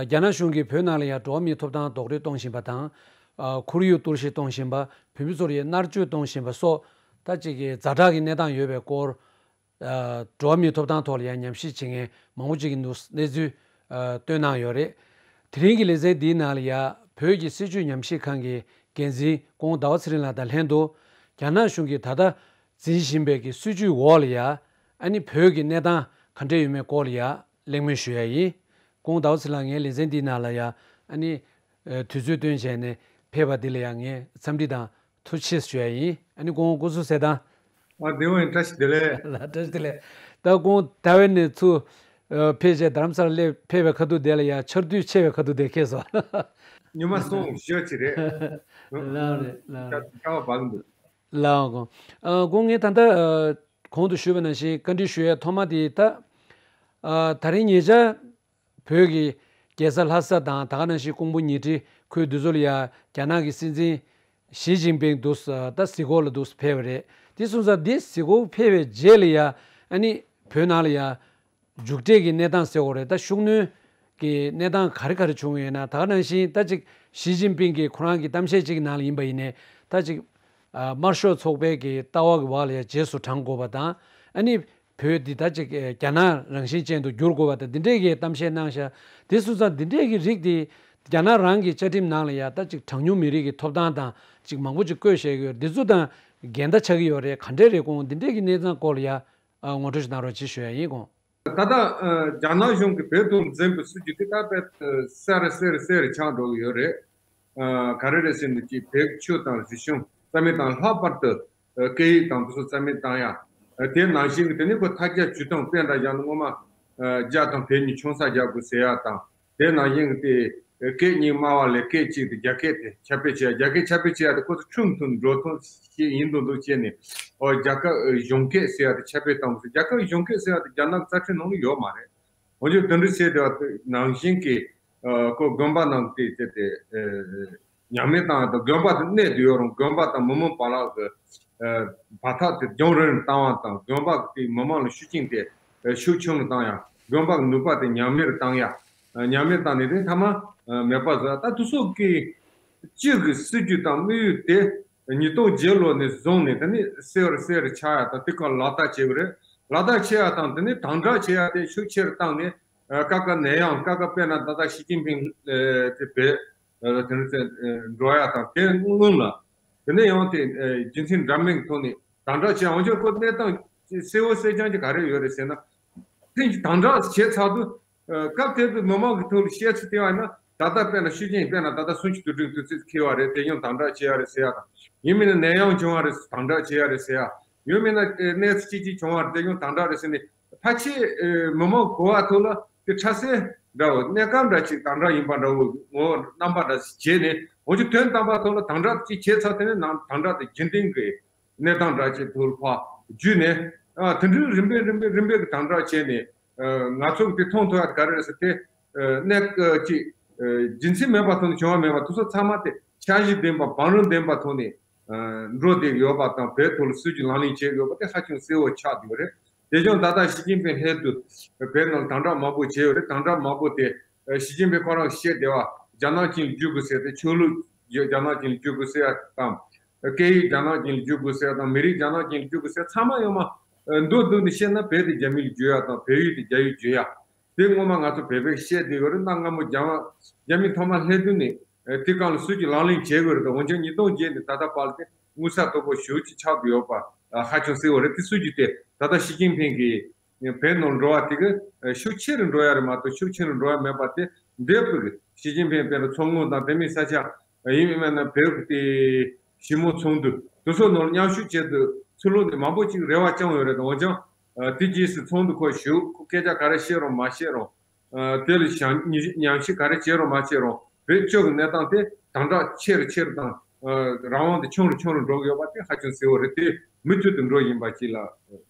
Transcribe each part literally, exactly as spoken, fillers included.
རྒྱ་ནག་གཞུང་གིས་བོད་ནང་ལ་ཡང་འགྲོ་བ་མིའི་ཐོབ་ཐང་རྡོག་རོལ་གཏོང་བཞིན་པ་དང་། ཁོར་ཡུག་གཏོར་བཤིག་གཏོང་བཞིན་པ། བོད་མི་ཚོར་ཡང་མནར་གཅོད་གཏོང་བཞིན་པ་སོགས་ད་ཅིག་གི་ཛ་དྲག་གི་གནས་སྟངས་ཡོད་པའི་སྐོར། འགྲོ་བ་མིའི་ཐོབ་ཐང་ཐོག་ལ་ཡང་ཉམས་ཞིབ་བྱེད་མཁན་མང་པོ་ཅིག་གིས་འདུག་གནས་ཚུལ་བཏོན་གནང་ཡོད་རེད། དེ་རིང་གི་ལེ་ཚན་འདིའི་ནང་ལ་ཡང་བོད་ཀྱི་སྲིད་བྱུས་ཉམས་ཞིབ་ཁང་གི་འགན་འཛིན་སྐུ་ངོ་ཟླ་བ་ཚེ་རིང་ལགས་དང་ལྷན་དུ། རྒྱ་ནག་གཞུང་གིས་ད་ལྟ་འཛིན་བཞིན་པའི་གི་སྲིད་བྱུས་འོག་ལ་ཡང་ཨ་ནི་བོད་ཀྱི་གནས་སྟངས་ག་འདྲ་ཡོད་མེད་སྐོར་ལ་ཡང་གླེང་མོལ་ཞུ་ཡ་ཡིན། སྐུ་ངོ་ཟླ་བ་ཚེ་རིང་ལགས་ངའི་ལེ་ཚན་འདིའི་ནང་ལ་ཡང་ཨ་ནི་དུས་ཚོད་བཏོན་བྱས་ནས་ཕེབས་པ་འདི་ལ་ཡང་ངས་འཚམས་འདྲི་དང་ཐུགས་རྗེ་ཆེ་ཞུ་ཡ་ཡིན། ཨ་ནི་སྐུ་ངོ་སྐུ་གཟུགས་གསལ་ཐང་། ཨ་བདེ་བོ་ཡིན། བཀྲ་ཤིས་བདེ་ལེགས། ལགས་བཀྲ་ཤིས་བདེ་ལེགས། ད་སྐུ་ངོ་ཟླ་བའི་ནས་ཚུར་ཕེབས་བྱས་རྡ་རམ་ས་ལ་སླེབས་ཕེབས་པའི་ཁ་ཐུག་དེ་ལ་ཡང་ཆར་དུས་ཆེ་བའི་ཁ་ཐུག་དེ་ཁེལ་སོང་། ཉི་མ་སོང་ཞོ་ཅི་རེད། ལགས་རེད་ལགས་རེད། ཀ་བ་བག་འདུག་ལགས་འོང་། སྐུ་ངོ་ད་ལྟ་གོང་དུ་ཞུས་པ་ནང་བཞིན་བཀའ་འདྲི་ཞུ་ཡ་ཐོག་མ་དེ་ད། ད་རིང་ཉེ་ཆར། བོད་ཀྱི་རྒྱལ་ས་ལྷ་ས་དང་ད་ག་ནང་བཞིན་ཀོང་པོ་ཉིང་ཁྲི་ཁུལ་འདི་ཚོ་ལ་ཡ་རྒྱ་ནག་གི་སྲིད་འཛིན་ཞི་ཅིན་ཕིང་འདུག་ད་གཟིགས་སྐོར་ལ་འདུག་ཕེབས་པ་རེད། དེ་སོང་ཙང་འདི་གཟིགས་སྐོར་ཕེབས་པའི་རྗེས་ལ་ཡ་ཨ་ནི་བོད་ནང་ལ་ཡ་མཇུག་འབྲས་ཀྱི་གནས་སྟངས་ཟེར་དགོས་རེད། ད་ཤུགས་སྣོན་གྱི་གནས་སྟངས་ག་རེ་ག་རེ་བྱུང་ཡོད་ན། ད་ག་ནང་བཞིན་ད་ཅིག་ཞི་ཅིན་ཕིང་གིས་ཁོ་རང་གི་གཏམ་བཤད་ཅིག་ནང་ལ་ཡིན་པ་ཡིན་ནའི་ད་ཅིག་དམར་ཤོག་ཚོགས་པའི་གི་ལྟ་བ་གི་བར་ལ་ཡ་རྗེས་སུ་འབྲང་དགོས་པ་དང་ཨ་ནི། བོད་འདི་ད་ཅིག་རྒྱ་ནག་རང་བཞིན་ཅན་དུ་འགྱུར་དགོས་པ་དང་འདི་འདྲས་ཀྱི་གཏམ་བཤད་གནང་ཤག་དེ་སོང་ཙང་འདི་འདྲས་ཀྱི་རིགས་དེ་རྒྱ་ནག་རང་གི་བཅའ་ཁྲིམས་ནང་ལ་ཡ་ད་ཅིག་གྲངས་ཉུང་མི་རིགས་ཀྱི་ཐོབ་ཐང་དང་ཅིག་མང་པོ་ཅིག་བཀོད་བཞག་གི་ཡོད་རེད། འདི་ཚོ་དང་འགལ་ཟླ་ཆགས་ཀྱི་ཡོད་རེད། ག་འདྲས་རེད། ཁོང་འདི་འདྲས་ཀྱི་གནས་སྟངས་སྐོར་ལ་ཡ་ངོ་སྤྲོད་ཞིག་གནང་རོགས་གྱིས་ཞུ་ཡ་ཡིན། ཁོང་། ད་ལྟ་རྒྱ་ནག་གཞུང་གིས་བོད་དུ་འཛིན་པའི་སྲིད་ཇུས་དེ་ད་དཔེ་གསལ་རུ་གསལ་རུ་གསལ་རུ་ཆགས་འགྲོ་གི་ཡོད་རེད། ག་རེ་རེད་ཟེར་ན་ཅིག་བོད་ཆོས་དང་རིག་གཞུང་རྩ་མེད་དང་ལྷག་པར་དུ་སྐད་ཡིག་དང་དེ་ཚོ་རྩ་མེད་བཏང་ཡ། དེ་ནང་བཞིན་གྱི་དེ་ནི་ཁོ་ཐ་རྒྱ་ཇུས་སྟོང་དཔེ་འདྲ་བཞག་ན་སྔོན་མ་རྒྱ་དང་བོད་གཉིས་ཆུང་ས་རྒྱག་དགོས་ཟེར་ཡ་དང་། དེ་ནང་བཞིན་གྱི་དེ་སྐད་གཉིས་སྨྲ་བ་ལས་སྐད་གཅིག་དེ་རྒྱ་སྐད་དེ་ཁྱབ་སྤེལ་བྱེད་ཡ། རྒྱ་སྐད་ཁྱབ་སྤེལ་བྱེད་ཡ་དེ་ཁོ་ཚོ་ཁྲིམས་མཐུན་འགྲོ་སྟངས་ཤིག་ཡིན་མདོག་མདོག་བྱས་ནས། ཨོ་རྒྱ་སྐད་གཞུང་སྐད་ཟེར་ཡ་དེ་ཁྱབ་སྤེལ་བཏང་དགོས་ཟེར། རྒྱ་སྐད་གཞུང་སྐད་ཟེར་ཡ་དེ་རྒྱ་ནག་རྩ་ཁྲིམས་ནང་ལ་ཡོད་མ་རེད། འོན་ཀྱང་དེ་འདྲ་བྱས་དེ་བ་དེ་ནང་བཞིན་གྱི་ཁོ་དགོན་པ་ནང་དེ་དེ་དེ་ཉམས་ལེན་བཏང་ཡ་དང་། དགོན་པ་དེ་གནས་དུ་ཡོད་རུང་དགོན་པ་དང་མི་མང་བར་ལ་གི་བར་ཐག་དེ་རྒྱང་རིང་རུ་བཏང་བ་དང་། དགོན་པ་དེ་མི་མང་ལ་ཤུགས་རྐྱེན་དེ་ཤུགས་ཆུང་རུ་བཏང་ཡ། དགོན་པ་གི་ནུས་པ་དེ་ཉམས་དམས་རུ་བཏང་ཡ། ཉམས་དམས་བཏང་ནས་དེ་ཐ་མ་མེད་པ་བཟོ་ཡ། ད་དེ་ཚོ་གི་སྤྱི་གི་སྲིད་ཇུས་དང་དམིགས་ཡུལ་དེ་ཉིས་སྟོང་བརྒྱད་ལོ་ནས་བཟུང་ནས་དེ་ནི་གསལ་བར་གསལ་བར་ཆགས་ཡ་དང་། དེ་ག་ལག་བསྟར་བྱེད་དགོས་རེད། ལག་བསྟར་བྱེད་ཡ་དང་དེ་ནི་དམ་དྲག་བྱེད་ཡ་དེ་ཤུགས་ཆེ་རུ་བཏང་ནས། ཨ་ཀ་ཀ་ནད་ཡམས། ཀ་ཀ་དཔེར་ན་ད་ལྟ་ཞི་ཅིན་ཕིང་ཨ་དེ་བོད་ཨ་དེ་ནི་དེ་ཨ་འགྲོ་ཡ་དང་། དེ་སྔོན་ལ་དེ་ནས་ཡང་དེ་ཨ་རྒྱུ་མཚན་འདྲ་མིན་གྱི་ཐོག་ནས་དམ་དྲག་བྱེད་ཡ། འོན་ཀྱང་ཁོ་གནས་སྟངས་གསལ་བོ་གསལ་རྐྱང་ཅིག་ག་རེ་ཡོད་རེད་ཟེར་ན། ཕིང་གིས་དམ་དྲག་བྱས་ཚར་དུས། ཨ་སྐབས་དེ་དུས་མི་མང་གི་ཐོག་ལ་བཤད་ཚུལ་བལྟས་པ་ཡིན་ན། ད་ལྟ་དཔེར་ན་ཤུགས་རྐྱེན་དཔེར་ན་ད་ལྟ་གསུམ་བཅུ་དོན་དྲུག་དུས་ཚོད་འཁེལ་བ་རེད། དེ་ཡང་དམ་དྲག་བྱེད་ཡ་རེད་ཟེར་ཡ་དང་། ཡིན་མིན་ན་ནད་ཡམས་བྱུང་བ་རེད། དམ་དྲག་བྱེད་ཡ་རེད་ཟེར་ཡ། ཡོད་མིན་ན་ཨེ་གནས་ཚུལ་ཅིག་ཅིག་བྱུང་བ་རེད། དེ་ཡང་དམ་དྲག་རེད་ཟེར་ནས་ཕལ་ཆེར་ཨེ་མི་མང་གོ་བ་ཐོག་ལ་དེ་ཕྲ་སེ་འདྲ་བོ། གནས་སྐབས་འདྲ་ཅིག་དམ་དྲག་ཡིན་པ་འདྲ་བོ་ངོ་རྣམ་པ་འདྲ་ཞིག་བྱས་ནས། འོན་ཀྱང་དོན་དམ་པ་ཐོག་ལ་དམ་དྲག་ཅིག་བྱས་ཚར། དེ་ནས་ནང་དམ་དྲག་དེ་རྒྱུན་ལྡན་གྱི་གནས་སྟངས་འདྲ་ཅིག་ཐོག་ལ་ཕར་བརྒྱུད་ནས། ཨ་དེ་འདྲའི་རིམ་པས་རིམ་པས་རིམ་པས་ཀྱི་དམ་དྲག་བྱས་ནས། ཨ་ང་ཚོ་གི་དེ་མཐོང་ཐུབ་ཡ་དེ་ག་རེ་རེད་ཟེར་དེ། ཨ་གནས་སྐབས་ཀྱི་ཨ་རྒྱུ་མཚན་མེད་པ་ཐོག་ནས་བྱུང་བ་མེད་པ། དེ་ཚོ་ཚང་མ་དེ་འཆར་གཞི་ལྡན་པ་བང་རིམ་ལྡན་པ་ཐོག་ནས་ཨ་འགྲོ་བསྡད་ཡོད་པ་དང་། བོད་ཐོག་ལ་སྲིད་ཇུས་ལག་ལེན་བྱས་ཡོད་པ་དེ་ཧ་ཅང་གསལ་བོ་ཆགས་བསྡད་ཡོད་རེད། དེ་བཞིན་ད་ལྟ་ཞི་ཅིན་ཕིང་སླེབས་དུས་བོད་ནང་ལ་དམ་དྲག་མང་པོ་བྱས་ཡོད་རེད། དམ་དྲག་མང་པོ་དེ་ཨ་ཞི་ཅིན་ཕིང་ཁོ་རང་བཤད་བསྡད་པ་རྒྱ་ནག་ཅན་བརྒྱུད་དགོས་ཟེར་ཏེ། ཆོས་ལུགས་རྒྱ་ནག་ཅན་བརྒྱུད་དགོས་ཟེར་ཡ་དང་། སྐད་ཡིག་རྒྱ་ནག་ཅན་ལ་བསྒྱུར་དགོས་ཟེར་དང་། མི་རིགས་རྒྱ་ནག་ཅན་ལ་བསྒྱུར་དགོས་ཟེར། ཚང་མ་ཡོད་མ། ཨ་མདོར་བསྡུས་ནས་བཤད་ན་བོད་དེ་རྒྱ་མི་ལ་བསྒྱུར་ཡ་དང་བོད་ཡིག་དེ་རྒྱ་ཡིག་བསྒྱུར་ཡ། དེ་སྔོན་མ་ང་ཚོ་བོད་པས་བཤད་བསྡད་ཡོད་རེད། གནའ་སྔ་མོ་རྒྱ་རྒྱ་མི་ཐོག་མ་སླེབས་དུས་ནས་ཨ་དེ་སྒང་ལ་སྲིད་ཇུས་ལག་ལེན་བྱས་ཡོད་རེད། འོན་ཀྱང་ཉིས་སྟོང་བརྒྱད་ནས་ད་ལྟ་བར་དེ་མངོན་གསལ་དོད་པོ་ཞེ་པོ་ཅིག་ཆགས་བསྡད་ཡོད་པ་ཧ་ཅང་གསལ་བོ་རེད། དེ་སྲིད་ཇུས་དེ་ད་ལྟ་ཞི་ཅིན་ཕིང་གིས་བོད་ནང་འགྲོ་བ་དེ་གི་ཤུགས་ཆེ་རུ་འགྲོ་ཡ་རེད་མ་གཏོགས་ཤུགས་ཆེ་རུ་འགྲོ་ཡ་མེད་པ་དེ། འདས་པའི་ཞི་ཅིན་ཕིང་དཔེར་ན་མཚོ་སྔོན་དང་དེ་མིན་ས་ཆ་ཡིན་མིན་ན་བོད་ཀྱི་དེ་ཞི་མོལ་ཚོགས་འདུ་དེ་ཚོ་ནང་མཉམ་ཞུགས་བྱེད་དུས་ཚུར་ལོག་ནས་མང་པོ་ཅིག་རེ་བ་བཅངས་ཡོད་རེད། འོན་ཀྱང་དེ་རྗེས་སུ་ཚོགས་འདུ་ཁག་ཞུགས། ཁོ་སྐད་ཆ་ག་རེ་བཤད་རུང་མ་བཤད་རུང་། དེ་ལ་ཞང་ཉམས་ཞིབ་ག་རེ་བྱེད་རུང་མ་བྱེད་རུང་། བོད་ཕྱོགས་ཀྱི་གནས་སྟངས་དེ་དམ་དྲག་ཆེ་རུ་ཆེ་རུ་དང་། རང་དབང་དེ་ཆུང་རུ་ཆུང་རུ་འགྲོ་གི་ཡོད་པ་དེ་ཧ་ཅང་གསལ་བོ་རེད། དེ་མུ་མཐུད་དུ་འགྲོ་བཞིན་པ་ཅིག་ལ་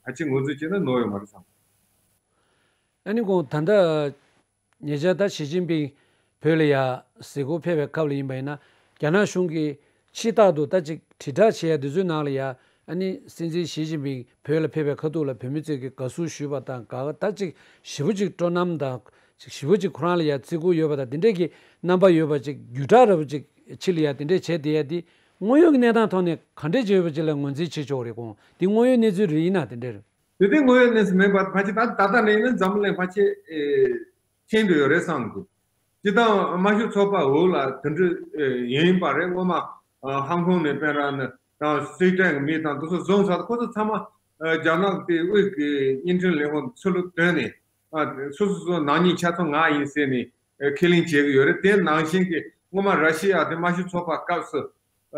ཕལ་ཆེར་ངོས་འཛིན་བྱས་ན་ནོར་ཡོད་མ་རེད་བསམ། ཨ་ནི་ཁོང་ད་ལྟ་ཉེ་ཆར་ད་ཞི་ཅིན་ཕིང་བོད་ལ་ཡ་གཟིགས་སྐོར་ཕེབས་པའི་སྐབས་ལ་ཡིན་པ་ཡིན་ན། རྒྱ་ནག་གཞུང་གིས་ཕྱི་ཐག་ཏུ་ད་ཅིག་དྲིལ་བསྒྲགས་བྱེད་ཡ་དེ་ཚོའི་ནང་ལ་ཡ། ཨ་ནི་སྲིད་འཛིན་ཞི་ཅིན་ཕིང་བོད་ལ་ཕེབས་པའི་ཁ་ཐུག་ལ་བོད་མི་ཚོས་ཀྱི་དགའ་བསུ་ཞུས་པ་དང་། དགའ་ད་ཅིག་ཞེ་པོ་ཅིག་སྤྲོ་སྣང་དང་ ཅིག་ཞེ་པོ་ཅིག་ཁོ་རང་ལ་ཡ་བརྩི་བཀུར་ཡོད་པ་དང་དེ་འདྲས་ཀྱི་རྣམ་པ་ཡོད་པ་ཅིག་བརྒྱུད་བསྒྲགས་འདྲ་པོ་ཅིག་ཕྱི་ལ་ཡ་དེ་འདྲས་བྱས་བསྡད་ཡ་དེ་དངོས་ཡོད་ཀྱི་གནས་སྟངས་ཐོག་ནས་ག་འདྲས་བྱས་ཡོད་པ་ཅིག་ལ་ངོས་འཛིན་བྱེད་ཆོག་རེད། ཁོང་དེ་དངོས་ཡོད་གནས་ཚུལ་རེད་ཡིན་ན་དེ་འདྲས་རེད། དེ་དེ་དངོས་ཡོད་གནས་ཚུལ་མིན་པ་ཕལ་ཆེར་ད་ད་ལྟ་ནས་ཡིན་ན་འཛམ་བུ་གླིང་ཕལ་ཆེར་ཨེ་མཁྱེན་འདོད་ཡོད་རེད་བསམ་གི། སྤྱིར་བཏང་དམར་ཤོག་ཚོགས་པ་འོག་ལ་དེ་འདྲ་ཨེ་ཡིན་པ་རེད། སྔོན་མ་ཨ་ཧང་ཀོང་ནས་དཔེར་ན་ནི་དང་སུའེ་ཏེན་གྱི་མི་དང་དེ་ཚོ་བཟུང་ཚར། ཁོ་ཚོ་ཚང་མ་ཨ་རྒྱ་ནག་དེ་དབུས་ཀྱི་བརྙན་འཕྲིན་ལས་ཁུངས་ཚུར་ལ་བཏོན་ནས་ཨ་སོ་སོ་སོ་ནག་ཉེས་ཆ་ཚང་ང་ཡིན་ཟེར་ནས་ཨ་ཁས་ལེན་བྱེད་ཀྱི་ཡོད་རེད། དེ་ནང་བཞིན་གྱི་སྔོན་མ་ར་ཤི་ཡ་དེ་དམར་ཤོག་ཚོགས་པ་སྐབས་སུ་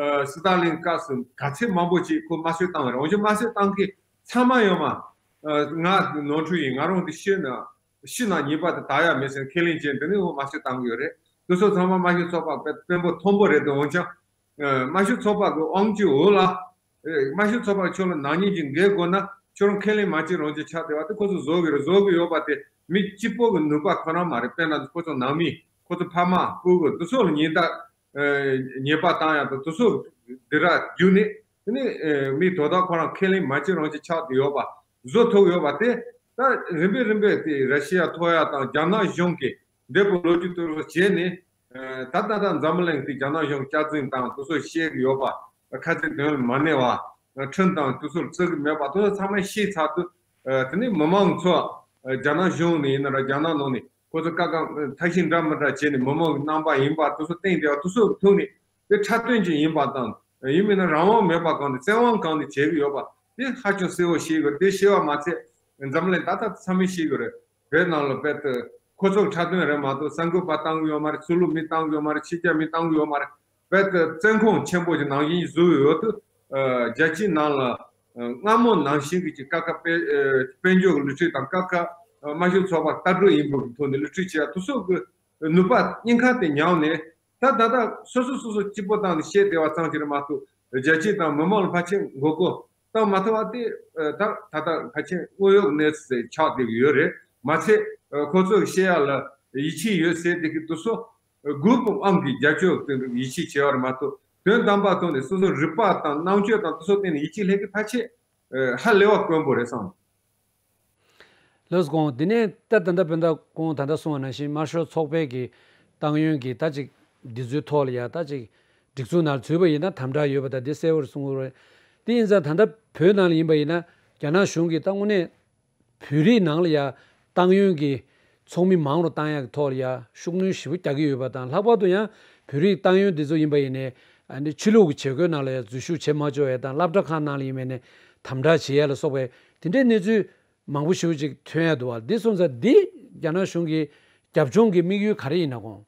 ཨ་སི་ཏཱ་ལིན་སྐབས་སུ་ག་ཚད་མང་པོ་ཅིག་ཁོ་དམར་གསོད་བཏང་བ་རེད། འོན་ཀྱང་དམར་གསོད་བཏང་མཁན་ཚང་མ་ཡོད་མ་ཨ་ང་ནོར་འཁྲུལ་ཡིན། ང་རང་དེ་ཤི་ན་ཤི་ན་ཉེས་པ་དེ་དག་ཡ་མེད་ཟེར་ཁས་ལེན་བྱས་འདི་ནས་འོ་དམར་གསོད་བཏང་གི་ཡོད་རེད། དེ་ཚོ་ཚང་མ་དམར་ཤོག་ཚོགས་པ་དཔོན་པོ་མཐོན་པོ་རེད་དེ། འོན་ཀྱང་དམར་ཤོག་ཚོགས་པ་གི་དབང་ཆའི་འོག་ལ་དམར་ཤོག་ཚོགས་པ་ཁྱོད་ལ་ནག་ཉེས་ཅིག་འགེལ་དགོས་ན་ཁྱོད་རང་ཁས་ལེན་མ་བྱེད་རང་བྱེད་ཆགས་བསྡད་པ་དེ་ཁོ་ཚོ་བཟོ་གི་རེད། བཟོ་གི་ཡོད་པ་དེ་མི་གཅིག་པོ་གི་ནུས་པ་ཁོ་རང་མ་རེད། དཔེར་ན་ཁོ་ཚོ་ནང་མི་ཁོ་ཚོ་ཕ་མ་སྤུ་གུ་དེ་ཚོ་ལ་ཉེས་ད་ཉེས་པ་བཏང་ཡག་དང་དེ་ཚོ་འདི་ར་བརྒྱུད་ནས་དེ་ནས་མི་དོ་བདག་ཁོ་རང་ཁས་ལེན་མ་བྱེད་རང་བྱེད་ཆགས་བསྡད་ཡོད་པ་བཟོ་ཐུབ་ཡོད་པ་དེ་ད་རིམ་པས་རིམ་པས་དེ་ར་ཤི་ཡ་ཐོ་ཡ་དང་རྒྱ་ནག་གཞུང་གིས་འདས་པོ་ལོ་རྒྱུས་དེ་ཚོ་བྱས་ནས་ད་ད་ལྟ་འཛམ་བུ་གླིང་དེ་རྒྱ་ནག་གཞུང་སྐྱག་རྫུན་དང་དེ་ཚོ་བཤད་གི་ཡོད་པ། ཁ་ཚིག་དོན་ལ་མ་གནས་པ། ཁྲིམས་དང་དེ་ཚོར་བརྩི་གི་མེད་པ་དེ་ཚོ་ཚང་མ་ཤེས་ཚར་དུས་དེ་ནས་མི་མང་ཚོ་རྒྱ་ནག་གཞུང་ནས་ཡིན་ན་ར་རྒྱ་ནག་ནང་ནས་ཁོ་ཚོ་ཀ་ཀ་ཐབས་ཤེས་འདྲ་མི་འདྲ་བྱས་ནས་མི་མང་གི་རྣམ་པ་ཡིན་པ་དེ་ཚོ་བསྟན་བསྡད་པ་དེ་ཚོ་ཐུག་ནས་དེ་འཁྲབ་སྟོན་ཅིག་ཡིན་པ་དང་ཡིན་མིན་ན་རང་དབང་མེད་པ་གང་དང་བཙན་དབང་གང་དང་བྱེད་གི་ཡོད་པ་དེ་ཧ་ཅང་གསལ་བོ་ཤེས་དགོས། དེ་ཤེས་པ་མ་ཚད་འཛམ་གླིང་ད་ལྟ་ཚང་མས་ཤེས་དགོས་རེད། བོད་ནང་ལ་རྦད་དེ་ཁོ་ཚོ་འཁྲབ་སྟོན་རེད་མ་གཏོགས་གསར་འགོད་པ་བཏང་གི་ཡོད་མ་རེད། ཕྱི་ལོགས་མི་བཏང་གི་ཡོད་མ་རེད། ཕྱི་རྒྱལ་མི་བཏང་གི་ཡོད་མ་རེད། རྦད་དེ་བཙོན་ཁང་ཆེན་པོ་ཞིག་ནང་བཞིན་བཟོས་ཡོད་དུས་རྒྱལ་སྤྱིའི་ནང་ལ་སྔ་མོ་ནང་བཞིན་གྱི་ཀ་ཁ་དཔལ་དཔལ་འབྱོར་གྱི་བསླུ་བྲིད་དང་ཀ་ཁ་དམར་ཤོག་ཚོགས་པ་ལྟ་གྲུབ་ཡིན་པའི་ཐོག་ནས་བསླུ་བྲིད་བྱེད་ཡ་དེ་ཚོ་གི་ནུས་པ་སྙིང་ཁ་དེ་ཉམས་ནས། ད་ད་ལྟ་སོ་སོ་སོ་སོ་གཅིག་པོ་བཏང་ནས་བཤད་བསྡད་པ་ཙམ་ཞིག་རེད་མ་གཏོགས་རྒྱལ་སྤྱི་དང་མི་མང་ལ་ཕལ་ཆེར་མགོ་སྐོར་བཏང་མ་ཐུབ་པ་དེ་ད་ད་ལྟ་ཕལ་ཆེར་དངོས་ཡོད་གནས་ཚུལ་ཆགས་བསྡད་ཀྱི་ཡོད་རེད། མ་ཚད་ཁོ་ཚོ་གི་བཤད་ཡ་ལ་ཡིད་ཆེས་ཡོད་ཟེར་བསྡད་ཀྱི་དེ་ཚོ་དགོས་པའམ་གྱི་རྒྱབ་སྐྱོར་དེ་ཡིད་ཆེས་བྱས་པ་རེད་མ་གཏོགས་དོན་དམ་པ་ཐོག་ནས་སོ་སོ་རིག་པ་དང་རྣམ་དཔྱོད་དང་དེ་ཚོ་སྟེང་ནས་ཡིད་ཆེས་སླེབས་ཀྱི་ཕལ་ཆེར་ཧ་ལས་པ་དཀོན་པོ་རེད་བསམ། ལགས་སོ། ཁོང་དེ་ནས་ད་ད་ལྟ་བོད་ཟླ་ཁོང་ད་ལྟ་གསུངས་པ་ནང་བཞིན་དམར་ཤོག་ཚོགས་པའི་གི་ཏང་ཡོན་གྱི་ད་ཅིག་འདི་ཚོའི་ཐོག་ལ་ཡ་ད་ཅིག་སྒྲིག་འཛུགས་ནང་ཚུད་པ་ཡིན་ན་དམ་དྲག་ཡོད་པ་ད་འདི་གསལ་བོར་གསུངས་ཡོད་རེད། དེ་ཡིན་ཙང་ད་ལྟ་བོད་ནང་ལ་ཡིན་པ་ཡིན་ན་རྒྱ་ནག་གཞུང་གིས་ད་དངོས་གནས་བོད་རིགས་ནང་ལ་ཡ་ཏང་ཡོན་གྱི་ཚོགས་མི་མང་རུ་བཏང་ཡག་གི་ཐོག་ལ་ཡ་ཤུགས་སྣོན་ཞེ་པོ་རྒྱག་གི་ཡོད་པ་དང་། ལྷག་པར་དུ་ཡང་བོད་རིགས་ཏང་ཡོན་འདི་ཚོ་ཡིན་པ་ཡིན་ནའི་ཨ་ནི་ཆོས་ལུགས་ཀྱི་བྱེད་སྒོའི་ནང་ལ་ཡ་འཛུལ་ཞུགས་བྱེད་མ་ཆོག་ཡ་དང་། སློབ་གྲྭ་ཁག་ནང་ལ་ཡིན་པ་ཡིན་ནའི་དམ་དྲག་བྱེད་ཡ་ལ་སོགས་པའི་དེ་འདྲའི་གནས་ཚུལ་མང་པོ་ཞེ་པོ་ཅིག་ཐོན་ཡ་འདུག་བ། འདི་སོང་ཙང་འདི་རྒྱ་ནག་གཞུང་གི་རྒྱབ་ལྗོངས་ཀྱི་དམིགས་ཡུལ་ག་རེ་ཡིན་ན་གོང་།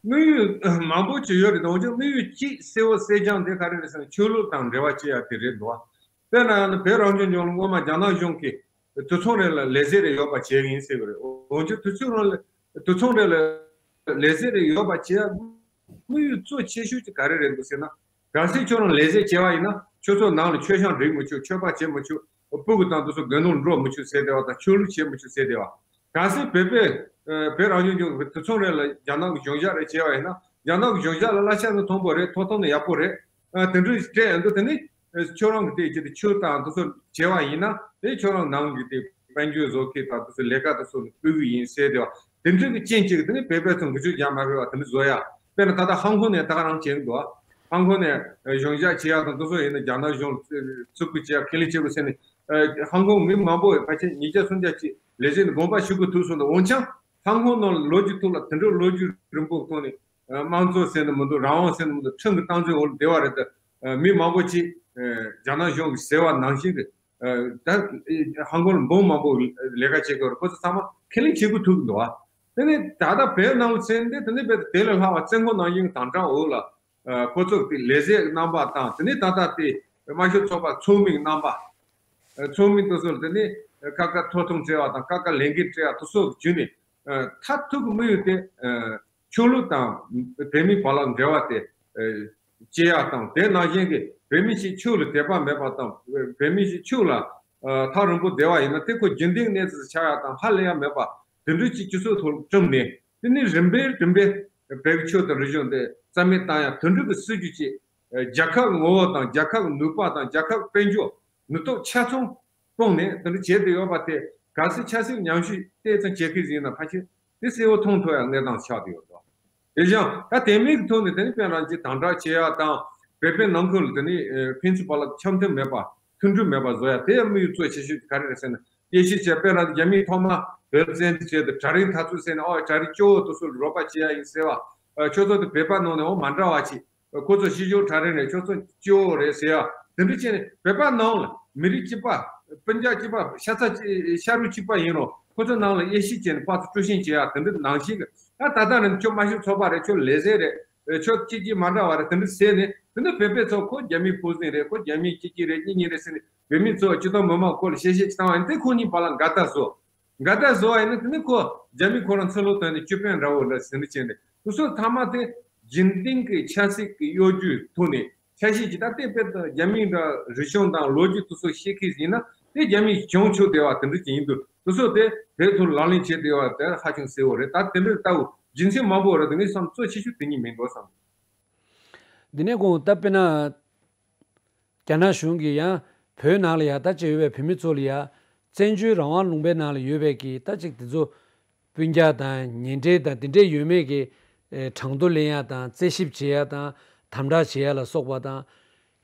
དམིགས་ཡུལ་མང་པོ་ཅིག་ཡོད་རེད། འོན་ཀྱང་དམིགས་ཡུལ་གཅིག་གསལ་བོ་གསལ་རྐྱང་དེ་ག་རེ་རེད་ཟེར་ན་ཆོས་ལུགས་དང་འབྲེལ་བ་བྱེད་ཡ་དེ་རེད་འདུག་བ། དཔེར་ན་ཡང་ན་བོད་རང་སྐྱོང་ལྗོངས་ལ་སྔོན་མ་རྒྱ་ནག་གཞུང་གིས་དུད་ཚང་རེ་ལ་ལས་བྱེད་རེ་ཡོད་པ་བྱེད་ཀྱི་ཡིན་ཟེར་གི་རེད། འོན་ཀྱང་དུད་ཚང་རང་ལ་དུད་ཚང་རེ་ལ་ལས་བྱེད་རེ་ཡོད་པ་བྱེད་ཡ་དམིགས་ཡུལ་གཙོ་ཆེ་ཤོས་ཀྱི་ག་རེ་རེད་འདུག་ཟེར་ན། གལ་སྲིད་ཁྱོད་རང་ལས་བྱེད་བྱས་པ་ཡིན་ན་ཁྱོད་ཚོ་ནང་ལ་མཆོད་བཤམས་སྒྲིག་མི་ཆོག་མཆོད་པ་བྱེད་མི་ཆོག་སྤུ་གུ་དང་དེ་ཚོ་དགོན་ནང་འགྲོ་མི་ཆོག་ཟེར་བསྡད་པ་དང་ཆོས་ལུགས་བྱེད་མི་ཆོག་ཟེར་བསྡད་པ། གལ་སྲིད་བོད་པའི་བོད་རང་སྐྱོང་ལྗོངས་ཀྱི་དུད་ཚང་རེ་ལ་རྒྱ་ནག་གི་གཞུང་ཞབས་རེ་བྱས་པ་ཡིན་ན་རྒྱ་ནག་གི་གཞུང་ཞབས་ལ་གླ་ཆ་ནི་མཐོན་པོ་རེད། ཐོབ་ཐང་ནི་ཡག་པོ་རེད། དེ་འདྲ་སྤྲད་ཡོང་དུས་དེ་ནི་ཁྱོད་རང་གི་དེ་ཅི་སྟེ་ཆོས་དང་དེ་ཚོ་བྱས་པ་ཡིན་ན་དེ་ཁྱོད་རང་ནང་གི་དེ་དཔལ་འབྱོར་བཟོ་མཁན་དང་དེ་ཚོ་ལས་ཀ་དེ་ཚོ་ནི་སྤུ་གུ་ཡིན་ཟེར་བསྡད་པ། དེ་འདྲ་གི་རྐྱེན་གཅིག་གིས་དེ་ནི་བོད་པའི་ཚོ་འགུལ་སྐྱོད་རྒྱག་མ་ཕོད་པ་དེ་འདྲ་བཟོ་ཡ། དཔེར་ན་ད་ལྟ་ཧང་ཀོང་ནས་ད་ག་རང་བྱེད་ཀྱི་འདུག་ཧང་ཀོང་ནས་གཞུང་ཞབས་བྱེད་ཡག་དང་དེ་ཚོ་ཡིན་ན་རྒྱ་ནག་གཞུང་བརྩི་བཀུར་བྱེད་ཡག་ཁས་ལེན་བྱེད་དགོས་ཟེར་ནས་ཧང་ཀོང་མི་མང་པོ་ཕལ་ཆེར་ཉིས་བརྒྱ་སུམ་བརྒྱ་ཅིག་ལས་བྱེད་ནས་དགོངས་པ་ཞུ་དགོས་ཐུག་སོང་། འདུག་འོན་ཀྱང་ཧང་ཀོང་ནང་ལོ་རྒྱུས་ཐོག་ལ་དེ་འདྲའི་ལོ་རྒྱུས་རིང་པོ་ཐོག་ནས་དམངས་གཙོ་ཟེར་ནས་མི་འདུག་རང་དབང་ཟེར་ནས་མི་འདུག་ཁྲིམས་ཀྱི་སྟངས་འཛིན་འོག་ལ་བསྡད་པ་རེད་དེ། མི་མང་པོ་ཅིག་རྒྱ་ནག་གཞུང་གིས་ཟེར་བ་ནང་བཞིན་གྱི་ད་ཧང་ཀོང་ལ་འབུམ་མང་པོ་ལས་ཀ་བྱེད་དགོས་རེད། ཁོ་ཚོ་ཚང་མ་ཁས་ལེན་བྱེད་དགོས་ཐུག་གི་འདུག་བ། དེ་ནས་ད་ལྟ་བོད་ནང་ལ་ཚན་འདི་དེ་ནས་བོད་དེ་ལས་ལྷག་པ་བཙན་ཁང་ནང་བཞིན་གྱི་དམ་དྲག་འོག་ལ་ཁོ་ཚོ་གི་ལས་བྱེད་རྣམ་པ་དང་དེ་ནས་ད་ལྟ་དེ་དམར་ཤོག་ཚོགས་པ་ཚོགས་མི་རྣམ་པ་ཚོགས་མི་དེ་ཚོ་ལ་དེ་ནས་ཀ་ཀ་ཐོབ་ཐང་སྤྲད་པ་དང་ཀ་ཀ་ལས་འགན་སྤྲད་པ་དེ་ཚོ་བརྒྱུད་ནས་མཐར་ཐུག་གི་དམིགས་ཡུལ་དེ། ཆོས་ལུགས་དང་བོད་མིའི་བར་ལ་འབྲེལ་བ་དེ་བཅད་ཡག་དང་། དེ་ནང་བཞིན་གྱི་བོད་མི་ཞིག་ཆོས་ལ་དད་པ་མེད་པ་དང་བོད་མི་ཞིག་ཆོས་ལ་ཐག་རིང་པོ་བསྡད་པ་ཡིན་ན་དེ་ཁོ་རྒྱུན་ལྡན་གནས་ཚུལ་ཆགས་ཡག་དང་ཧ་ལས་ཡག་མེད་པ་དེ་འདྲ་ཅིག་སྤྱི་ཚོགས་ཐོག་བསྐྲུན་ནས། དེ་ནས་རིམ་པས་རིམ་པས་བོད་ཀྱི་ཆོས་དང་རིག་གཞུང་དེ་རྩ་མེད་བཏང་ཡག་དེ་འདྲ་གི་སྲིད་ཇུས་ཅིག་རྒྱལ་ཁབ་ངོ་བོ་དང་རྒྱལ་ཁབ་ནུས་པ་དང་རྒྱལ་ཁབ་དཔལ་འབྱོར་ནུས་སྟོབས་ཆ་ཚང་སྤུངས་ནས་དེ་འདྲ་བྱས་ཏེ་ཡོད་པ་དེ་གལ་སྲིད་ཆབ་སྲིད་ཉམས་ཞིབ་ཏོག་ཙམ་བྱེད་མཁན་ཞིག་ཡིན་ན་ཕལ་ཆེར་ དེ་གསལ་བོ་མཐོང་ཐུབ་ཡ་གནས་སྟངས་ཆགས་ཏེ་ཡོད་དོ། དེ་བཞིན་ད་དེ་མིན་གྱི་ཐོག་ནས་དེ་ནི་དཔེར་ན་ཅིག་དམ་དྲག་བྱེད་ཡ་དང་བོད་པའི་ནང་ཁུལ་ལ་དེ་ནི་ཕན་ཚུན་བར་ལ་འཆམ་མཐུན་མེད་པ་མཐུན་སྒྲིལ་མེད་པ་བཟོ་ཡ་དེ་དམིགས་ཡུལ་གཙོ་ཆེ་ཤོས་ག་རེ་རེད་ཟེར་ན། དབྱེ་ཞིབ་བྱས་དཔེར་ན་རྒྱ་མིས་ཐོག་མ་བོད་བཙན་འཛུལ་བྱས་ཏེ་གྲལ་རིམ་དེ་ཚོ་ཟེར་ནས་ཨོ་གྲལ་རིམ་སྐྱོ་བོ་དེ་ཚོ་ལ་རོགས་པ་བྱེད་ཡ་ཡིན་ཟེར་བ། ཁྱོད་ཚོ་དེ་བོད་པ་ནང་ནས་འོ་མ་འདྲ་བ་ཅིག་ཁོ་ཚོ་ཕྱི་ཕྱོགས་གྲལ་རིམ་ནས་ཁྱོད་ཚོ་སྐྱོ་བོ་རེད་ཟེར་ཡ་དེ་འདྲ་བྱས་ནས་བོད་པ་ནང་ལ་མི་རིགས་གཅིག་པ་སྤུན་ཀྱག་གཅིག་པ་ཤ་ཚ་གཅིག་ཤ་རུས་གཅིག་པ་ཡིན་རུང་ཁོ་ཚོ་ནང་ལ་དབྱེ་ཞིབ་བྱས་ནས་དཔག་ཏུ་དཀྲུག་ཤིང་བྱེད་ཡ་དེ་འདྲ་ནང་བཞིན་གྱི་ད་ད་ལྟ་ནས་ཁྱོད་མ་ཤི་ཚོགས་པ་རེད། ཁྱོད་ལས་བྱེད་རེད། ཁྱོད་གཅིག་གཅིག་མ་འདྲ་བ་རེད། དེ་འདྲ་ཟེར་ནས་དེ་འདྲ་བོད་པའི་ཚོ་ཁོ་རྒྱ་མིའི་ཕོ་སྲིན་རེད། ཁོ་རྒྱ་མིའི་གཅིག་གཅིག་རེད། གཉིས་གཉིས་རེད་ཟེར་ནས་བོད་མི་ཚོ་སྤྱི་ཚོགས་མི་མང་སྐོར་ལ་བཤད་བཤད་ཅིག་བཏང་བ་ཡིན་དེ་ཁོ་གཉིས་བར་ལ་འགལ་ཟླ་བཟོ། འགལ་ཟླ་བཟོ་བ་ཡིན་ན་དེ་ནི་ཁོ་རྒྱ་མི་ཁོ་རང་ཚུར་ལོག་བཏང་ནས་ཅོད་པན་འདྲ་བོ་ལ་ཟིན་རེ་བྱས་ནས་དེ་ཚོ་ཚང་མ་དེ་རྒྱུན་ལྡན་གྱི་ཆབ་སྲིད་ཀྱི་གཡོ་ཇུས་ཐོག་ནས་ཆ་ཤས་ཀྱི་ད་ལྟའི་དཔེར་དུ་རྒྱ་མིའི་འདྲ་རིག་གཞུང་དང་ལོ་རྒྱུས་དེ་ཚོ་ཤེས་མཁན་ཡིན་ན་དེ་རྒྱ་མིས་བྱུང་ཆོག་བསྡད་པ་དེ་འདྲ་ཅིག་ཡིན་འདུག་དེ་ཚོ་དེ་བོད་ཐོག་ལག་ལེན་བྱས་བསྡད་པ་དེ་ཧ་ཅང་གསལ་བོ་རེད། ད་དེ་འདྲ་ལྟ་བུ་རྒྱུ་མཚན་མང་པོ་རེད། དེ་ངས་བསམ་གཙོ་ཆེ་ཤོས་དེ་གཉིས་མིན་འགྲོ་བསམ། འདི་ནས་དགོངས་ད་དཔེར་ན། རྒྱ་ནག་གཞུང་གིས་ཡང་བོད་ནང་ལ་ཡ་ད་ཅིག་ཡོད་པའི་བོད་མི་ཚོ་ལ་ཡ་བཙན་བྱོལ་རང་དབང་ལུང་པའི་ནང་ལ་ཡོད་པའི་གི་ད་ཅིག་དེ་ཚོ་སྤུན་ཀྱག་དང་ཉེ་འབྲེལ་དང་དེ་འདྲས་ཡོད་མེད་ཀྱི་ཨེ་གྲངས་ཐོ་ལེན་ཡ་དང་རྩད་ཞིབ་བྱེད་ཡ་དང་དམ་དྲག་བྱེད་ཡ་ལ་སོགས་པ་དང་།